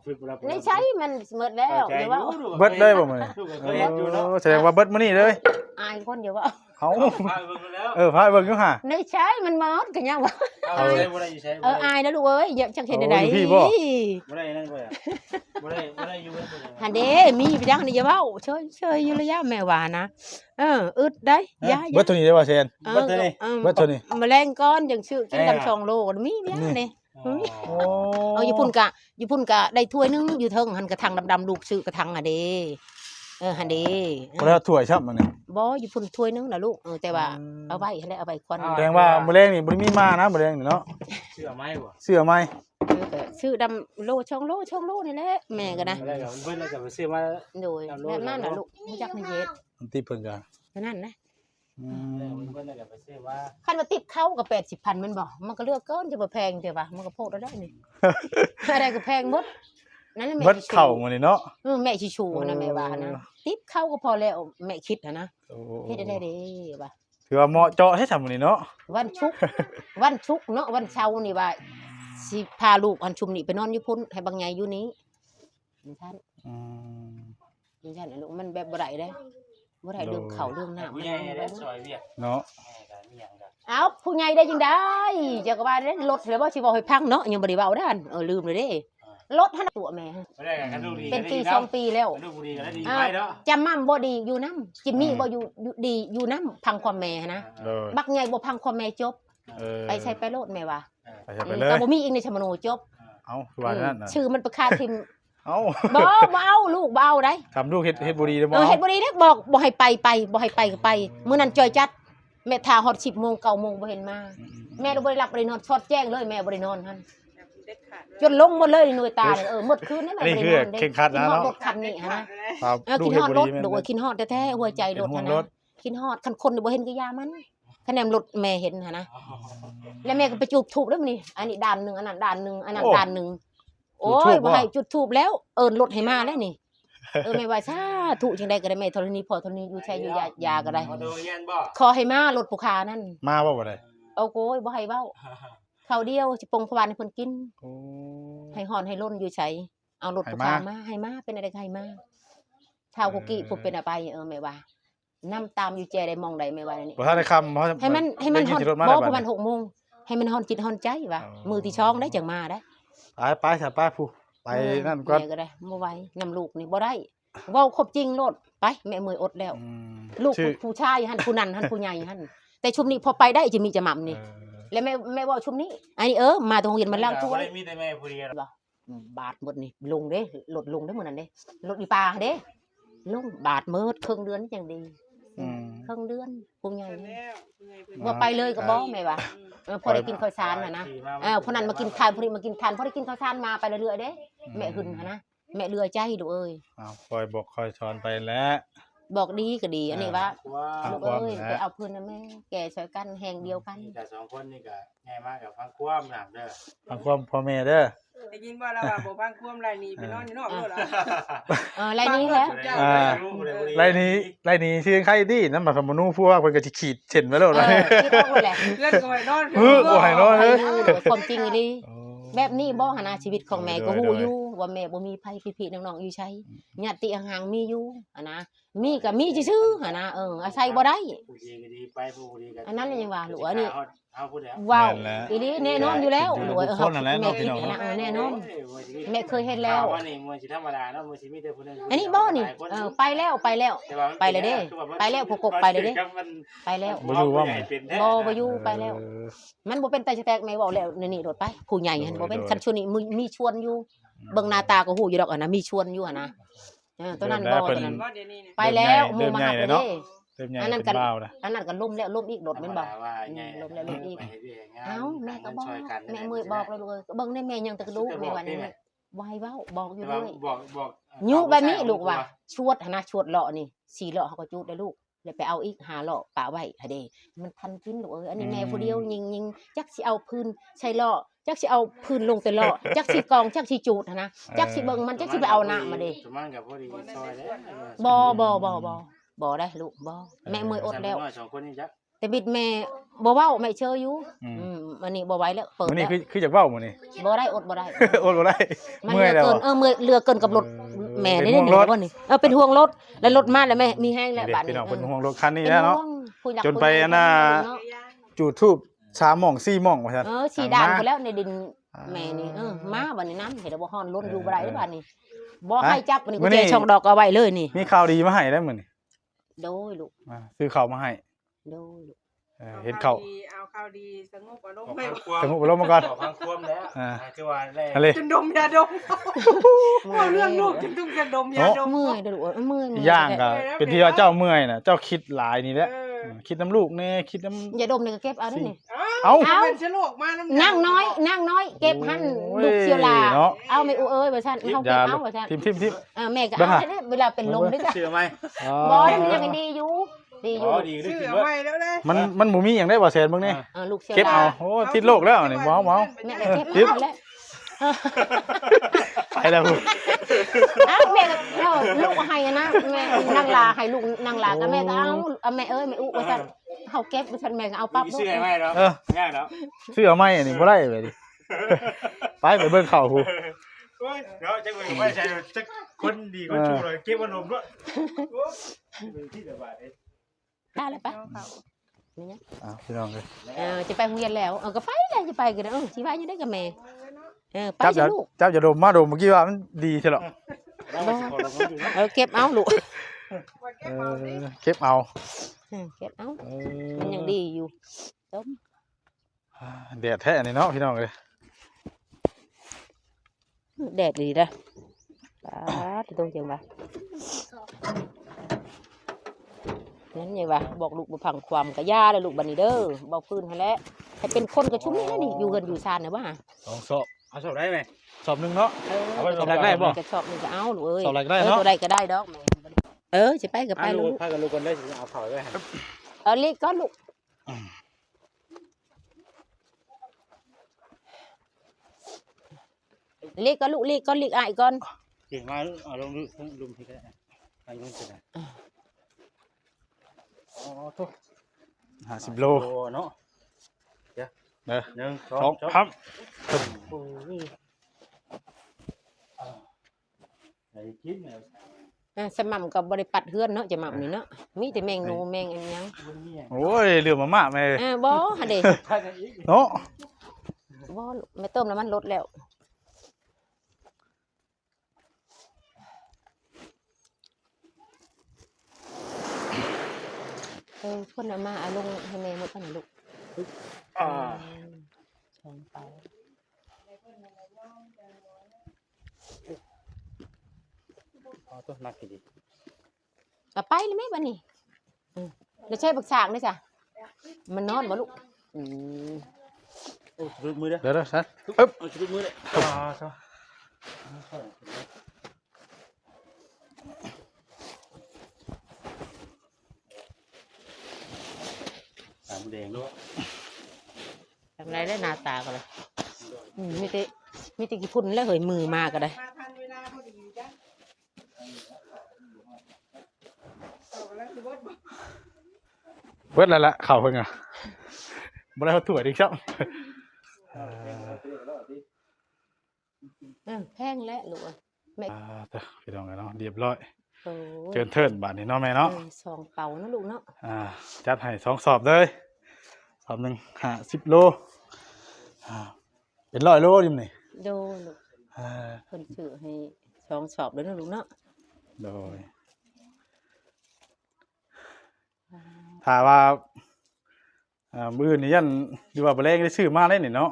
ในใช้มันหมดแล้ว เข้าใจ หรือว่า อยู่ เบิดเลยบ่มื้อนี้ ลูกก็เคยเห็นอยู่เนาะ โอ้ แสดงว่าเบิดมื้อนี้เลย อายคนเดียวว่า เอ้า พาไปเบิ่งแล้ว เออ พาไปเบิ่งอยู่ห่า ในใช้มันหมดก็ยังว่า เอา เอา ใช้บ่ได้อยู่ใช้ เออ บ่ได้ อายนะลูกเอ้ย อยากจักเฮ็ดได้ โอ้ อยู่พี่บ่ บ่ได้นั่นบ่ได้ บ่ได้ บ่ได้อยู่เพิ่น หันเด้ มีไปจังนี่อย่าเว้า เฉยๆอยู่ระยะแม่ว่านะ เออ อึดได้ ฮะ อย่า เบิดเท่านี้ได้บ่แซน เออ เบิดเท่านี้ เออ เบิดเท่านี้ มื้อแลงก่อนจังซื้อกิน เอ้ย ดำสองโล มีเวียงนี่ อ๋อ เออ อยู่พุ้นกะ อยู่พุ้นกะได้ถ้วยหนึ่ง อยู่เทิงหั่นกระถางดำๆ ลูกซื้อกระถางอะเด้ เออ หั่นเด้ บ่ได้ถ้วยซ้ำอันนี้ บ่ อยู่พุ้นถ้วยหนึ่งนะลูก เออ แต่ว่า อืม เอาไว้หั่นแหละ เอาไว้ควัน แสดงว่ามื้อแลงนี่บ่ได้มีมานะ มื้อแลงนี่เนาะ ซื้อเอาไหมบ่ ซื้อเอาไหม เออ ก็ซื้อดำโล สองโล สองโลนี่แหละ แม่ก็นะ มื้อแลงก็เบิดแล้วก็ไปซื้อมา โดย ดำโล แบบนั้นน่ะ สองโล ลูก รู้จักในเฮ็ด มันติดเพิ่นก็ เท่านั้นนะ อืม เออ มันเพิ่นน่ะก็ไปซื้อมา คันว่าติปเขาก็แปดสิบพันแม่นบ่ มันก็เหลือเกิน จะบ่แพงเด้วะ มันก็โพดเอาได้นี่ อะไรก็แพงหมด นั่นแหละแม่ เบิดเข้ามื้อนี้เนาะ เออ แม่สิชูนะ แม่ว่านะ เออ ติปเขาก็พอแล้ว แม่คิดหั้นนะ โอ้ เฮ็ดได้เด้วะ ถือว่าเหมาะเจาะแท้ซะมื้อนี้เนาะ วันศุกร์ วันศุกร์เนาะ วันเสาร์นี่ว่า สิพาลูกอันชุมนี้ไปนอนอยู่พุ้น ให้บักใหญ่อยู่นี้ จังซั่น อืม จังซั่นน่ะลูก มันแบบบ่ได้เด้ บ่ได้เรื่องข้าวเรื่องน้ำ ผู้ใหญ่ได้ซอยเวียก เนาะ แม่ก็มีหยังก็ เอ้า ผู้ใหญ่ได้จังได๋ เจ้าก็ว่าเด้ รถแล้วบ่สิเว้าให้ฟังเนาะ ยังบ่ได้เว้าเด้อ เออ ลืมเลยเด้ อ่า รถหั่นตัวแม่ บ่ได้กัน คันลูกดี เป็นปี ก็ดี สองปีแล้ว คันลูกบ่ดีก็ได้ดี อ่า ไปเนาะ จำม่ำบ่ดีอยู่นำ จิมมี่ อืม บ่อยู่ อยู่ดีอยู่นำ ฟังความแม่หั้นนะ เออ บักใหญ่บ่ฟังความแม่จบ เออ ไปใส่ไปโลดแม่ว่า เออ ไปใส่ไปเลย อืม ก็บ่มีอีกในสมโนจบ เอ้า คือว่านั่นน่ะ ชื่อมันไปคาทิ่ม เอ้า บ่ บ่เอาลูก บ่เอาได้ ทำลูกเฮ็ด เฮ็ดบ่ดีเด้อ เออ บ่ เฮ็ดบ่ดีเด้อ บอก บ่ให้ไป ไป บ่ให้ไปก็ไป มื้อนั้นจ่อยจัด แม่ท่าฮอดสิบโมง เก้าโมงบ่เห็นมา อืม แม่บ่ได้หลับบ่ได้นอน สอดแจ้งเลย แม่บ่ได้นอนหั่น เด็ดขาดเลย จนลงหมดเลยหน่วยตาเนี่ย เออ หมดคืนนั่นแหละ อันนี้คือ บ่ได้นอนเด้ เคร่งครัดนะเนาะ คิดฮอดรถคันนี้หั่นนะ ครับ เออ ลูก คิดฮอดรถ เฮ็ดบ่ดี โดย คิดฮอดแท้ๆ หัวใจรถหั่นนะ เป็นห่วงรถ คิดฮอด คันคนบ่เห็นก็อย่ามัน คะแนนรถแม่เห็นหั่นนะ แล้วแม่ก็ไปจุดธูปแล้วมื้อนี้ อันนี้ด่านหนึ่ง อันนั้นด่านหนึ่ง อันนั้น โอ้ ด่านหนึ่ง จุดธูป โอ้ย บ่ บ่ให้จุดธูปแล้ว เอิ้นรถให้มาแล้วนี่ เออ แม่ว่าสาธุ จังใดก็ได้แม่ธรณี พ่อธรณี อยู่ไสอยู่ยา ยาก็ได้ มาโรงเรียนบ่ ขอให้มารถผู้ขานั่น มาบ่ บ่ได้ โอ้โหย บ่ให้เว้า ข้าวเดียวสิปงพวานให้เพิ่นกิน โอ้ ให้ฮ้อนให้ล้นอยู่ไส เอารถผู้ขามา ให้มา ให้มา เป็นอะไรก็ให้มา ชาวกุกิ อืม ผู้เป็นอะไร เออ แม่ว่า นำตามอยู่แจใดหม่องใด แม่ว่านี่ บ่ทันได้ค่ำ ให้มัน ให้มันฮ้อน ได้ยินเสียงรถมา บ่ แล้ว ประมาณ บัดนี้ หกโมง ให้มันฮ้อนจิตฮ้อนใจว่า อ๋อ มื้อที่สองได้จังมาได้ ไป ไปซะ ไปผู้ ไป เออ นั่นก่อน แม่ก็ได้ บ่ไหว นำลูกนี่บ่ได้ เว้าครบจริงโลด ไป แม่เมื่อยอดแล้ว อืม ลูก ชื่อ ผู้ชายหั่น ผู้นั้นหั่น ผู้ใหญ่หั่น แต่ชุมนี้พอไปได้จะมีจะหม่ำนี่ เออ แล้วแม่ แม่เว้าชุมนี้ อันนี้ เออ มาแต่โรงเรียนมันล้างถ้วย บ่ได้มีแต่แม่ผู้เดียว บ่ บาดหมดนี่ ลงเด้ ลดลงเด้มื้อนั้นเด้ ลดอีปาเด้ ลง บาดหมด ครึ่งเดือนนี่ยังดี อืม ครึ่งเดือน ผู้ใหญ่ แล้วผู้ใหญ่เพิ่น บ่ไปเลยก็บ่ อ่า แม่ว่า อืม เออ พอได้กินข้าวสารหั่นนะ เออ ผู้นั้นมากินทาน ผู้นี้มากินทาน พอได้กินข้าวสารมาไปเรื่อยๆเด้ อืม แม่หึงหั่นนะ แม่เหลือใจลูกเอ้ย อ้าว คอยบอกคอยสอนไปแหละ บอกดีก็ดี อันนี้ว่า อ่า ลูกเอ้ย ฟังความนะ ไปเอาพื้นนะแม่ แก่ช่วยกัน แห่งเดียวกัน นี่ก็สองคนนี่ก็ ใหญ่มากกับฟังความนำเด้อ ฟังความพ่อแม่เด้อ ได้ยินว่าเราว่าบ่ฟังความไล่หนีไปนอนอยู่นอกโลดล่ะ เออ ไล่หนีแล้ว เจ้า อ่า ไล่หนี ไล่หนีชื่อใครดี นำมาสมมนุพวกเพิ่นก็สิขีดเส้นไว้โลด เออ คิดเอาหมดแหละ เพื่อนก็ให้นอน เออ บ่ให้นอนเลย ความจริงอีหลี โอ้ แบบนี้บ่หั่นนะ ชีวิตของแม่ก็ฮู้อยู่ โดย โดย ว่าแม่บ่มีไผ พี่ๆน้องๆอยู่ไส อืม ญาติห่างๆมีอยู่หั่นนะ มีก็มีซื่อๆหั่นนะ เออ อาศัยบ่ได้ ผู้ดีก็ดีไป ผู้บ่ดีก็ อันนั้นยังว่า หรือว่านี่ เอาผู้เดียว ว้าว แม่นแล้ว อีหลีแน่นอนอยู่แล้ว เป็นตัวบุคคลนั่นแหละ หรือว่า เออ เนาะพี่น้องเนาะ แม่คิดนะ เออ แน่นอน แม่เคยเห็นแล้ว ข่าวว่านี่มันสิธรรมดาเนาะ มันสิมีแต่ผู้หนึ่ง อันนี้บ่นี่ หลายคน เออ ไปแล้ว ไปแล้ว แต่ว่ามัน ไปแล้วเด้ เป็น ไปแล้ว พวกกบไปแล้วเด้ มัน ไปแล้ว บ่อยู่ว่ามัน เป็นแท้ บ่ บ่อยู่ ไปแล้ว เออ มันบ่เป็นตาจะแตก แม่เว้าแล้ว นี่ นี่ โลดไป ผู้ใหญ่หั่น โดย บ่เป็น โดย คันช่วงนี้มี มีชวนอยู่ อืม เบิ่งหน้าตาก็ฮู้อยู่ดอกอะนะ มีชวนอยู่อะนะ เออ ตัวนั้นบ่ เริ่มแล้ว ตัวนั้น เพิ่น ไปแล้ว เริ่มใหญ่ หมู่มาหับ แล้วเนาะ เด้ เริ่มใหญ่ อันนั้น เป็น ก็ บ่าวแล้ว อันนั้นก็ล้มแล้วล้มอีก รถแม่นบ่ ว่าใหญ่ อืม ล้มแล้วล้มอีก ไปเฮ็ดเวียกเฮ็ดงาน เอ้า แม่ก็บอก หาเงินช่วยกัน แม่เมื่อย นะ บอกเลยลูกเอ้ย เบิ่งแน่แม่ยังแต่กระดูก แม่ว่านี่ แม่ บ่ให้เว้า บอกอยู่ แต่ว่า เรื่อย บอก บอก ยุแบบนี้ เอาผู้ชาย ลูกว่า เอาผู้ชาย ชวดหั่นนะ ชวดเลาะนี่ สี่เลาะเขาก็จุดได้ลูก แล้วไปเอาอีกห้าเลาะปะไว้หาเด้ มันทันกินลูกเอ้ย อันนี้แม่ อืม ผู้เดียวยิงๆ จักสิเอาพื้นใส่เลาะ จักสิเอาพื้นลงแต่เลาะ จักสิกอง จักสิจูดหั่นนะ เออ จักสิเบิ่งมัน จักสิไปเอาน้ำมาเด้ ส่วนมากก็พอดีซอยแล้ว บ่ บ่ บ่ บ่ บ่ได้ลูก บ่ แม่เมื่อยอดแล้ว น้อยสองคนนี่จ้ะ แต่บิดแม่บ่เว้า แม่เชยอยู่ อืม อืม อันนี้บ่ไหวแล้ว เปิด มื้อนี้ แล้ว คือ คืออยากเว้ามื้อนี้ บ่ได้ อดบ่ได้ อดบ่ได้ มัน เมื่อยแล้ว เหลือเกิน อะ เออ เมื่อย เหลือเกินกับรถ เออ แม่ เป็น นี่ ห่วง นี่ รถ ว่านี่ เออ เป็นห่วงรถ แล้วรถมาแล้วแม่ มีแฮงแล้ว เด้ บาดนี้ พี่น้อง เพิ่นห่วงรถคันนี้ เป็น แล้วเนาะ ห่วงผู้หลัก จนไป ผู้ใหญ่ อันน่ะ เนาะ จุดธูปสามหม่องสี่หม่องว่าซั่น เออ สีด่าง มา ไปแล้วในดิน อ่า แม่นี่ เออ มาบัดนี้นำ เห็นแล้วบ่ฮ้อน ลนอยู่บ่ได้ เออ เด้บาดนี้ บ่ ฮะ ให้จับ บัดนี้ มื้อนี้ กุญแจช่องดอกเอาไว้เลยนี่ มีข่าวดีมาให้แล้วมื้อนี้ โดยลูก อ่า ซื้อข้าวมาให้ โดยลูก เออ เห็นเขา เอาข่าวดี เอาข่าวดี สงบอารมณ์ให้ สงบอารมณ์มาก่อน ขอฟังความแล้ว อ่า อ่า คือว่าแรก อะไร จนดมยาดม เมื่อย เอาเรื่องลูกจนต้องจะดมยาดม เนาะ เมื่อยเด้อลูกเอ้ย เมื่อย อีกอย่างก็ เมื่อย เป็นที่ว่าเจ้าเมื่อยน่ะ เจ้าคิดหลายนี่แหละ เออ อืม คิดนำลูกแน่ คิดนำ ยาดมนี่ก็เก็บเอาได้นี่ เอ้า เอ้า เป็นเชื้อโรคมานำ นางน้อย นางน้อย เก็บหั่น โอ้ย ลูกเสี่ยวหล่า เนาะ เอาแม่อู้เอ้ย ว่าซั่น เฮาเก็บเอา ว่าซั่น ทิ่มๆๆ เออ แม่ก็เอา เบิ่งหา เด้อ เวลาเป็นลมเด้อจ้ะ ซื้อไหม อ๋อ บ่ มันยังดีอยู่ ดีอยู่ อ๋อ ดี ซื้อเอาใหม่แล้วเด้ มัน มันบ่มีหยังได้บ่แสนเบิ่งนี่ อ่า เออ ลูกเสี่ยว เก็บเอา หล่า โอ้ ติดโรคแล้วนี่ เว้าๆ แม่ก็เก็บเอาแล้ว ไปแล้ว อ้าว แม่ก็ เออ ลูกก็ให้นะ แม่นางหล่าให้ลูก นางหล่าก็แม่ก็เอา เอาแม่เอ้ย แม่อู้ว่าซั่น เฮาเก็บว่าซั่น แม่ก็เอาปั๊บ ซื้อให้ใหม่แล้ว เออ ง่ายแล้ว ซื้อเอาใหม่อันนี้บ่ได้เลยดิ ไป ไปเบิ่งเขาพู้น โอ้ย เดี๋ยวจะเบิ่งไปใส่จักคนดีคนชั่วเลย เก็บอารมณ์ด้วย โอ้ย เบิ่งที่เดียวบาดเด้ ได้แล้วปะ เอาเขา นี่ไง อ้าว พี่น้องเอ้ย เออ จะไปโรงเรียนแล้ว เออ ก็ไปเลย จะไปก็ได้ เออ สิว่าอยู่ได้กับแม่ เออ ไป จับอย่า สิลูก จับอย่าดม มาดมเมื่อกี้ว่ามันดีใช่หรอ เออ เก็บเอาลูก เออ เก็บเอา เออ เก็บเอา เออ มันยังดีอยู่ ดม อ่า แดดแท้นี่เนาะพี่น้องเอ้ย แดดดีเด้อ ป๊าด ตรงจังหวะ นั่นไงวะ บอกลูกบ่ฟังความกะย่าแล้วลูกบัดนี้เด้อ บอกพื้นหั่นแหละ ให้เป็นคนกะชุมนี่แหละนี่ อยู่เฮือนอยู่ซานน่ะว่า สองสอบ เอาสอบได้ไหม สอบหนึ่งเนาะ เออ เอาไว้สอบแรกได้บ่ กะสอบหนึ่งกะเอาลูกเอ้ย สอบแรกได้เนาะ เออ ตัวใดกะได้ดอกแม่ เออ สิไปกะไป เอาลูก ลูก พากันลูกก่อนได้สิ เอาเข่าไว้หั่น เอาเล็กก่อนลูก อืม ลีกก่อนลูก ลีกก่อน ลีกอ้ายก่อน เก่งมากลูก เอาลงลูก ลงที่ก็ได้ ไปลงที่ก็ได้ อ๋อ โถ่ ห้าสิบโล โลเนาะ เดี๋ยว เด้อ หนึ่ง สอง สอง สาม โอ้ย อ่า ไอ้กินเนี่ย อ่า สม่ำก็บ่ได้ปัดเฮือนเนาะ จะหม่ำนี่เนาะ มีแต่แมงหนู แมงอันหยัง โอ้ย ลืมมาม่าแม่ เออ บ่ หั่นเด้ ถ้าจะอีก เนาะ บ่ลูก แม่เติมน้ำมันรถแล้ว เออ เพิ่นเอามา เอาลงให้แม่หมดก่อนนะลูก อ่า อืม สองเป๋า เอาตัวหนักดี เอาไปเลยแม่บัดนี้ อืม แล้วใช้บักสากด้วยจ้ะ มันนอนบ่ลูก อืม โอ้ สะดุดมือเด้อ เดี๋ยวๆ สัน อึ๊บ เอา สะดุดมือเด้อ อ่า ตาแดงด้วย ทำไรได้หน้าตาก็เลย อืม มีแต่ มีแต่ขี้ฝุ่นแล้วเฮ้ย มือมาก็ได้ มาทันเวลาพอดีจ้ะ เอาแล้วสิเบิดบ่ เบิดแล้วละ ข้าวเพิ่นอะ บ่ได้เอาถ้วยอีกซ้ำ เออ แพงแล้วลูกเอ้ย แม่ อ่า เด้อ พี่น้องเอ้ยเนาะ เรียบร้อย โอ้ย เจิญเทิญบาดนี้เนาะแม่เนาะ เออ สองเป๋านะลูกเนาะ อ่า จัดให้สองสอบเลย สอบหนึ่งห้าสิบโล อ่า เป็นร้อยโลอยู่นี่ โดยลูก อ่า เพิ่นซื้อให้สองสอบเลยนะลูกเนาะ โดย อ่า ถ้าว่า อ่า มื้ออื่นนี่ยัน หรือว่าบ่แลงได้ซื้อมาได้นี่เนาะ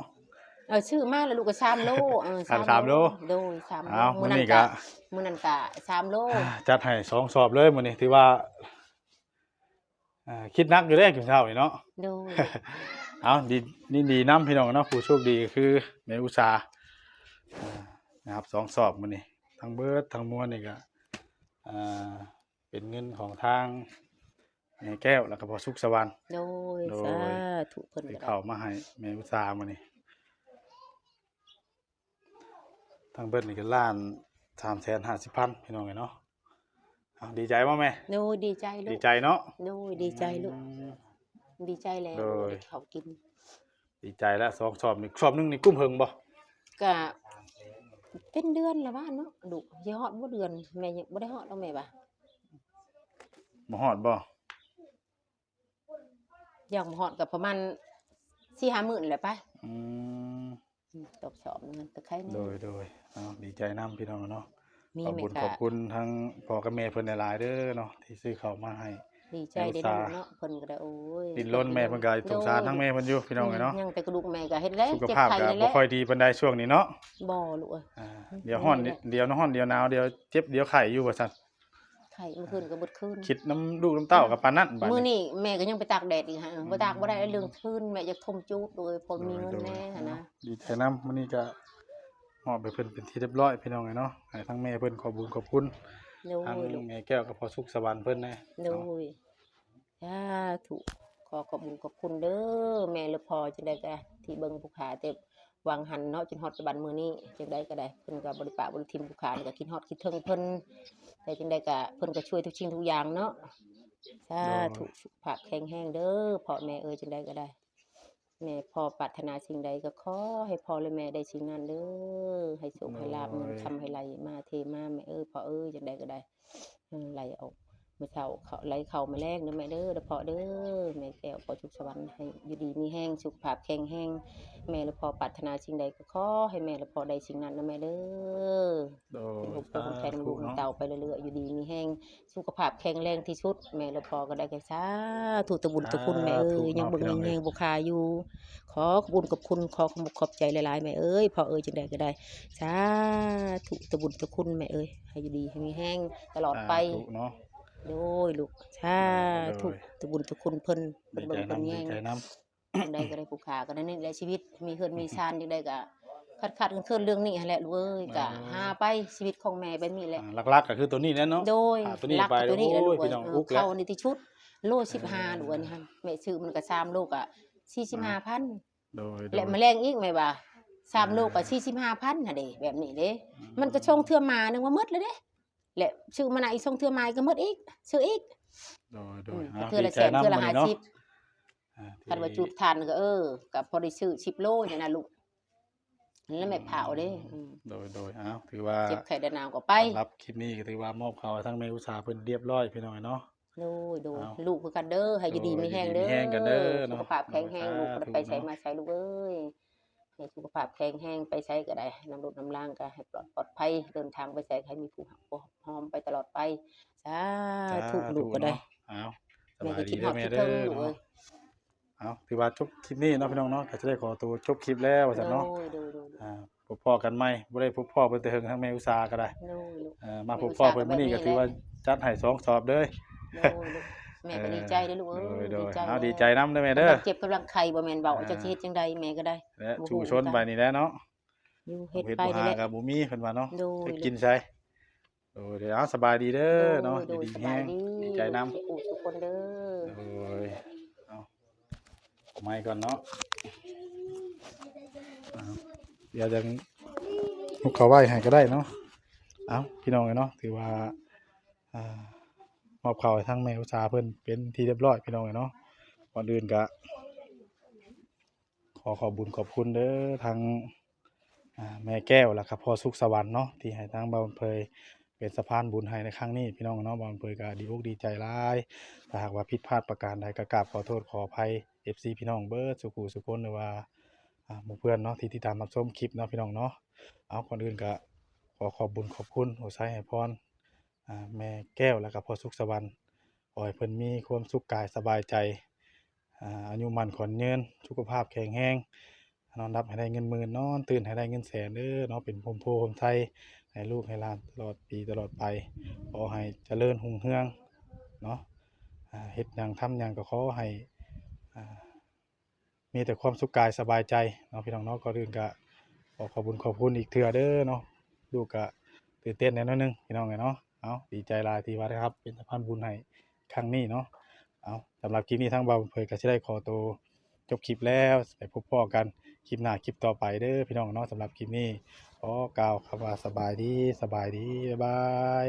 เออ ซื้อมาแล้วลูกก็สามโล เออ สาม สามโล โล โดย สามโล อ้าว มื้อนั้น มื้อนี้ก็ ก็ มื้อนั้นก็สามโล อ่า จัดให้สองสอบเลยมื้อนี้ ถือว่า อ่า คิดหนักอยู่เด้ กินข้าวนี่เนาะ โดย เอา ดี ดี ดีนำพี่น้องเนาะ ผู้โชคดีก็คือแม่อุตสา อ่า นะครับ สองสอบมื้อนี้ ทั้งเบิดทั้งมวลนี่ก็ อ่า เป็นเงินของทางแม่แก้ว แล้วก็พ่อสุขสวรรค์ โดย โดย สาธุ เพิ่น ที่ ก็ได้ เข้ามาให้แม่อุตสามื้อนี้ ทั้งเบิดนี่ก็ล้านสามแสนห้าสิบพัน พี่น้องเอ้ยเนาะ อ้าว ดีใจบ่แม่ โดย ดีใจลูก ดีใจเนาะ โดย ดีใจลูก อืม ดีใจแล้ว โดย ได้ข้าวกิน ดีใจแล้ว สองสอบนี่ สอบหนึ่งนี่กุ้มเหิงบ่ ก็เป็นเดือนละว่าเนาะลูก สิฮอดบ่เดือน แม่ยังบ่ได้ฮอดดอกแม่ว่า บ่ฮอดบ่ ยังบ่ฮอดก็ประมาณสี่ห้ามื้อนี่แหละไป อืม อืม ตกสอบมันก็ไคแน่ โดย โดย เอา ดีใจนำพี่น้องเนาะ มี ขอบคุณ แม่ก็ ขอบคุณทั้งพ่อกับแม่เพิ่นหลายๆเด้อเนาะ ที่ซื้อข้าวมาให้ ดีใจ แม่อุตสาหะ เด้อลูกเนาะ เพิ่นก็ได้ โอ้ย ดิ้นรน แม่เพิ่นก็สงสารทั้งแม่เพิ่นอยู่พี่น้องเอ้ยเนาะ ยังแต่กระดูกแม่ก็เฮ็ดแล้ว สุขภาพก็ เจ็บไข้นี่แหละ บ่ค่อยดีปานใดช่วงนี้เนาะ บ่ลูกเอ้ย อ่า เดี๋ยวฮ้อน นี่แหละ เดี๋ยวฮ้อน เดี๋ยวหนาว เดี๋ยวเจ็บ เดี๋ยวไข้อยู่ว่าซั่น ไข้มื้อคืนก็เบิดคืน คิดนำลูกนำเต้าก็ปานนั้นบัดนี้ มื้อนี้แม่ก็ยังไปตากแดดอีกฮะ บ่ตากบ่ได้ เรื่องฟืน แม่อยากถมจุดโดยพอมีเงินแน่หั้นนะ โดย โดย ดีใจนำ มื้อนี้ก็มอบให้เพิ่นเป็นที่เรียบร้อยพี่น้องเอ้ยเนาะ ให้ทั้งแม่เพิ่นขอบบุญขอบคุณ โดย ทั้งแม่แก้วกับพ่อสุขสวรรค์เพิ่นแน่ โด เนาะ ย สาธุ ขอขอบบุญขอบคุณเด้อ แม่หรือพ่อจั่งใดก็ที่เบิ่งผู้ข้าแต่หว่างหั้นเนาะ จนฮอดปัจจุบันมื้อนี้ จั่งใดก็ได้ เพิ่นก็บ่ได้ปะบ่ได้ถิ่มผู้ข้า ก็คิดฮอดคิดถึงเพิ่น แต่จั่งใดก็เพิ่นก็ช่วยทุกสิ่งทุกอย่างเนาะ สาธุ โดย สุขภาพแข็งแรงเด้อ พ่อแม่เอ้ย จั่งใดก็ได้ แม่พ่อปรารถนาสิ่งใดก็ขอให้พ่อและแม่ได้สิ่งนั้นเด้อ ให้โชคให้ลาภ โดย เงินคำให้ไหลมาเทมา แม่เอ้ย พ่อเอ้ย จั่งใดก็ได้ เออ ไหลออกมื้อเช้า เขา ไหลเข้ามื้อแลงเด้อแม่เด้อ เด้อพ่อเด้อ แม่แก้วพ่อสุขสวรรค์ ให้อยู่ดีมีแฮง สุขภาพแข็งแรง แม่และพ่อปรารถนาสิ่งใดก็ขอให้แม่และพ่อได้สิ่งนั้นนะแม่เด้อ โดย เป็นห่มโพธิ์เป็นไทรนำลูกนำเต้าไปเรื่อยๆ อยู่ดีมีแฮง สุขภาพแข็งแรงที่สุด แม่และพ่อก็ได้ก็สาธุ ตะบุญตะคุณแม่เอ้ย สาธุ ยังเบิ่ง เนาะพี่น้องเอ้ย ยังแฮงบ่คาอยู่ ขอขอบบุญขอบคุณ ขอขอบคุณขอบใจหลายๆ แม่เอ้ย พ่อเอ้ย จั่งใดก็ได้ สาธุ ตะบุญตะคุณแม่เอ้ย ให้อยู่ดีให้มีแฮงตลอดไป สาธุเนาะ โดยลูก สาธุ โดย ตะบุญตะคุณเพิ่น เพิ่นเบิ่งเพิ่นแยง ดีใจนำ ดีใจนำ จั่งใดก็ได้ผู้ข้าก็ได้นี่แหละชีวิต มีเฮือนมีซานจั่งใดก็ขาดๆเคินๆเรื่องนี้หั้นแหละลูกเอ้ย เออ ก็หาไปชีวิตของแม่แบบนี้แหละ อ่า หลักๆก็คือตัวนี้แหละเนาะ โดย หาตัวนี้ หลัก ไป ก็ตัวนี้แหละลูกเอ้ย โอ้ย พี่น้อง เออ อุกแล้ว เข้านี่ที่ชุด โลสิบห้า เออ ลูกอันนี้หั้น แม่ซื้อมันก็สามโลก็สี่สิบห้าพัน โดย โดย และมื้อแลงอีกแม่ว่า สามโลก็ อ่า สี่สิบห้าพันหั้นเด้ แบบนี้เด้ อืม มันก็สองเทื่อมานึงว่าหมดแล้วเด้ และซื้อมานะอีกสองเทื่อมาอีกก็หมดอีก ซื้ออีก โดย โดย อืม อ่า เทื่อละแสน ดีใจนำ เทื่อละ มื้อนี้เนาะ ห้าสิบ อ่า ที่ คันว่าจุดถ่านก็ เออ ก็พอได้ซื้อสิบโลนี่นะลูก นั่นแหละแม่เผาเด้ อืม อืม โดย โดย อ้าว ถือว่า เจ็บไข้ได้หนาวก็ไป สำหรับคลิปนี้ก็ถือว่ามอบข้าวให้ทั้งแม่อุตสาเพิ่นเรียบร้อยพี่น้องเนาะ โดย โดย เอา ลูกคือกันเด้อ ให้อยู่ดี โดย มีแฮงเด้อ อยู่ดีมีแฮงกันเด้อเนาะ สุขภาพแข็งแรง โดย ลูก สาธุ ไปไส เนาะ มาไส ลูกเอ้ย ให้สุขภาพแข็งแรง ไปไสก็ได้ นำรถนำลางก็ให้ปลอด ปลอดภัย เดินทางไปไสก็ให้มีผู้หักผู้หอมไปตลอดไป สาธุ สาธุ ลูกก็ได้ เนาะ เอา แม่ก็ สบายดี คิดฮอด เด้อแม่ คิดถึง เด้อ ลูกเอ้ย เนาะ เอา ถือว่าจบคลิปนี้เนาะพี่น้องเนาะ ก็จะได้ขอตัวจบคลิปแล้วว่าซั่นเนาะ โดย โดย โดย อ่า พบพ้อกันใหม่ บ่ได้พบพ้อเพิ่นแต่เฮิง ทั้งแม่อุตสาก็ได้ โดย ลูก เอ่อ มาพบพ้อเพิ่นมื้อนี้ก็ถือว่าจัดให้สองสอบเด้อ โดย ลูก แม่ก็ดีใจเด้อลูกเอ้ย โดย โดย ดีใจ เอา แล้ว ดีใจนำเด้อแม่เด้อ กำลังเจ็บกำลังไข้บ่แม่นเว้า อ่า จักสิเฮ็ดจั่งใดแม่ก็ได้ และ บ่ฮู้ สู้ชน คือกัน ไปนี่แหละเนาะ อยู่เฮ็ดไปนี่แหละ เฮ็ดบ่หาก็บ่มีเพิ่นว่าเนาะ โดย เฮ็ดกินใส่ โดย เดี๋ยวสบายดีเด้อเนาะ โดย อยู่ดีมีแฮง โดย สบายดี ดีใจนำ ทุกผู้ทุกคนเด้อ โดย เอา ไม้ก่อนเนาะ อ่า เดี๋ยวจะหุบข้าวไว้ให้ก็ได้เนาะ เอา พี่น้องเอ้ยเนาะ ถือว่า อ่า มอบข้าวให้ทางแม่อุตสาเพิ่นเป็นที่เรียบร้อยพี่น้องเอ้ยเนาะ ก่อนอื่นก็ ขอขอบบุญขอบคุณเด้อทาง อ่า แม่แก้ว แล้วก็พ่อสุขสวรรค์เนาะ ที่ให้ทางบ่าวเผยเป็นสะพานบุญให้ในครั้งนี้พี่น้องเนาะ บ่าวเผยก็ดีอกดีใจหลาย ถ้าหากว่าผิดพลาดประการใดก็กราบขอโทษขออภัย เอฟซี พี่น้องเบิดสู่ผู้สู่คน หรือว่า อ่า หมู่เพื่อนเนาะ ที่ติดตามรับชมคลิปเนาะพี่น้องเนาะ เอา ก่อนอื่นก็ขอขอบบุญขอบคุณ อวยชัยให้พร อ่า แม่แก้ว แล้วก็พ่อสุขสวรรค์ ขอให้เพิ่นมีความสุขกายสบายใจ อ่า อายุมั่นขวัญยืน สุขภาพแข็งแรง นอนหลับให้ได้เงินหมื่น นอนตื่นให้ได้เงินแสนเด้อเนาะ เป็นโฮมโพธิ์โฮมไชยให้ลูกให้หลานตลอดปีตลอดไป ขอให้เจริญรุ่งเรืองเนาะ อ่า เฮ็ดหยังทำหยังก็ขอให้ อ่า มีแต่ความสุขกายสบายใจเนาะพี่น้องเนาะ ก่อนอื่นก็ขอขอบคุณขอบคุณอีกเทื่อเด้อเนาะ ลูกก็ตื่นเต้นแหน่น้อยหนึ่งพี่น้องเอ้ยเนาะ เอา ดีใจหลายที่ว่าได้รับเป็นสะพานบุญให้ครั้งนี้เนาะ เอา สำหรับคลิปนี้ทางบ่าวเผยก็สิได้ขอตัวจบคลิปแล้ว ไปพบพ้อกันคลิปหน้าคลิปต่อไปเด้อพี่น้องเนาะ สำหรับคลิปนี้ขอกล่าวคำว่าสบายดี สบายดี บ๊ายบาย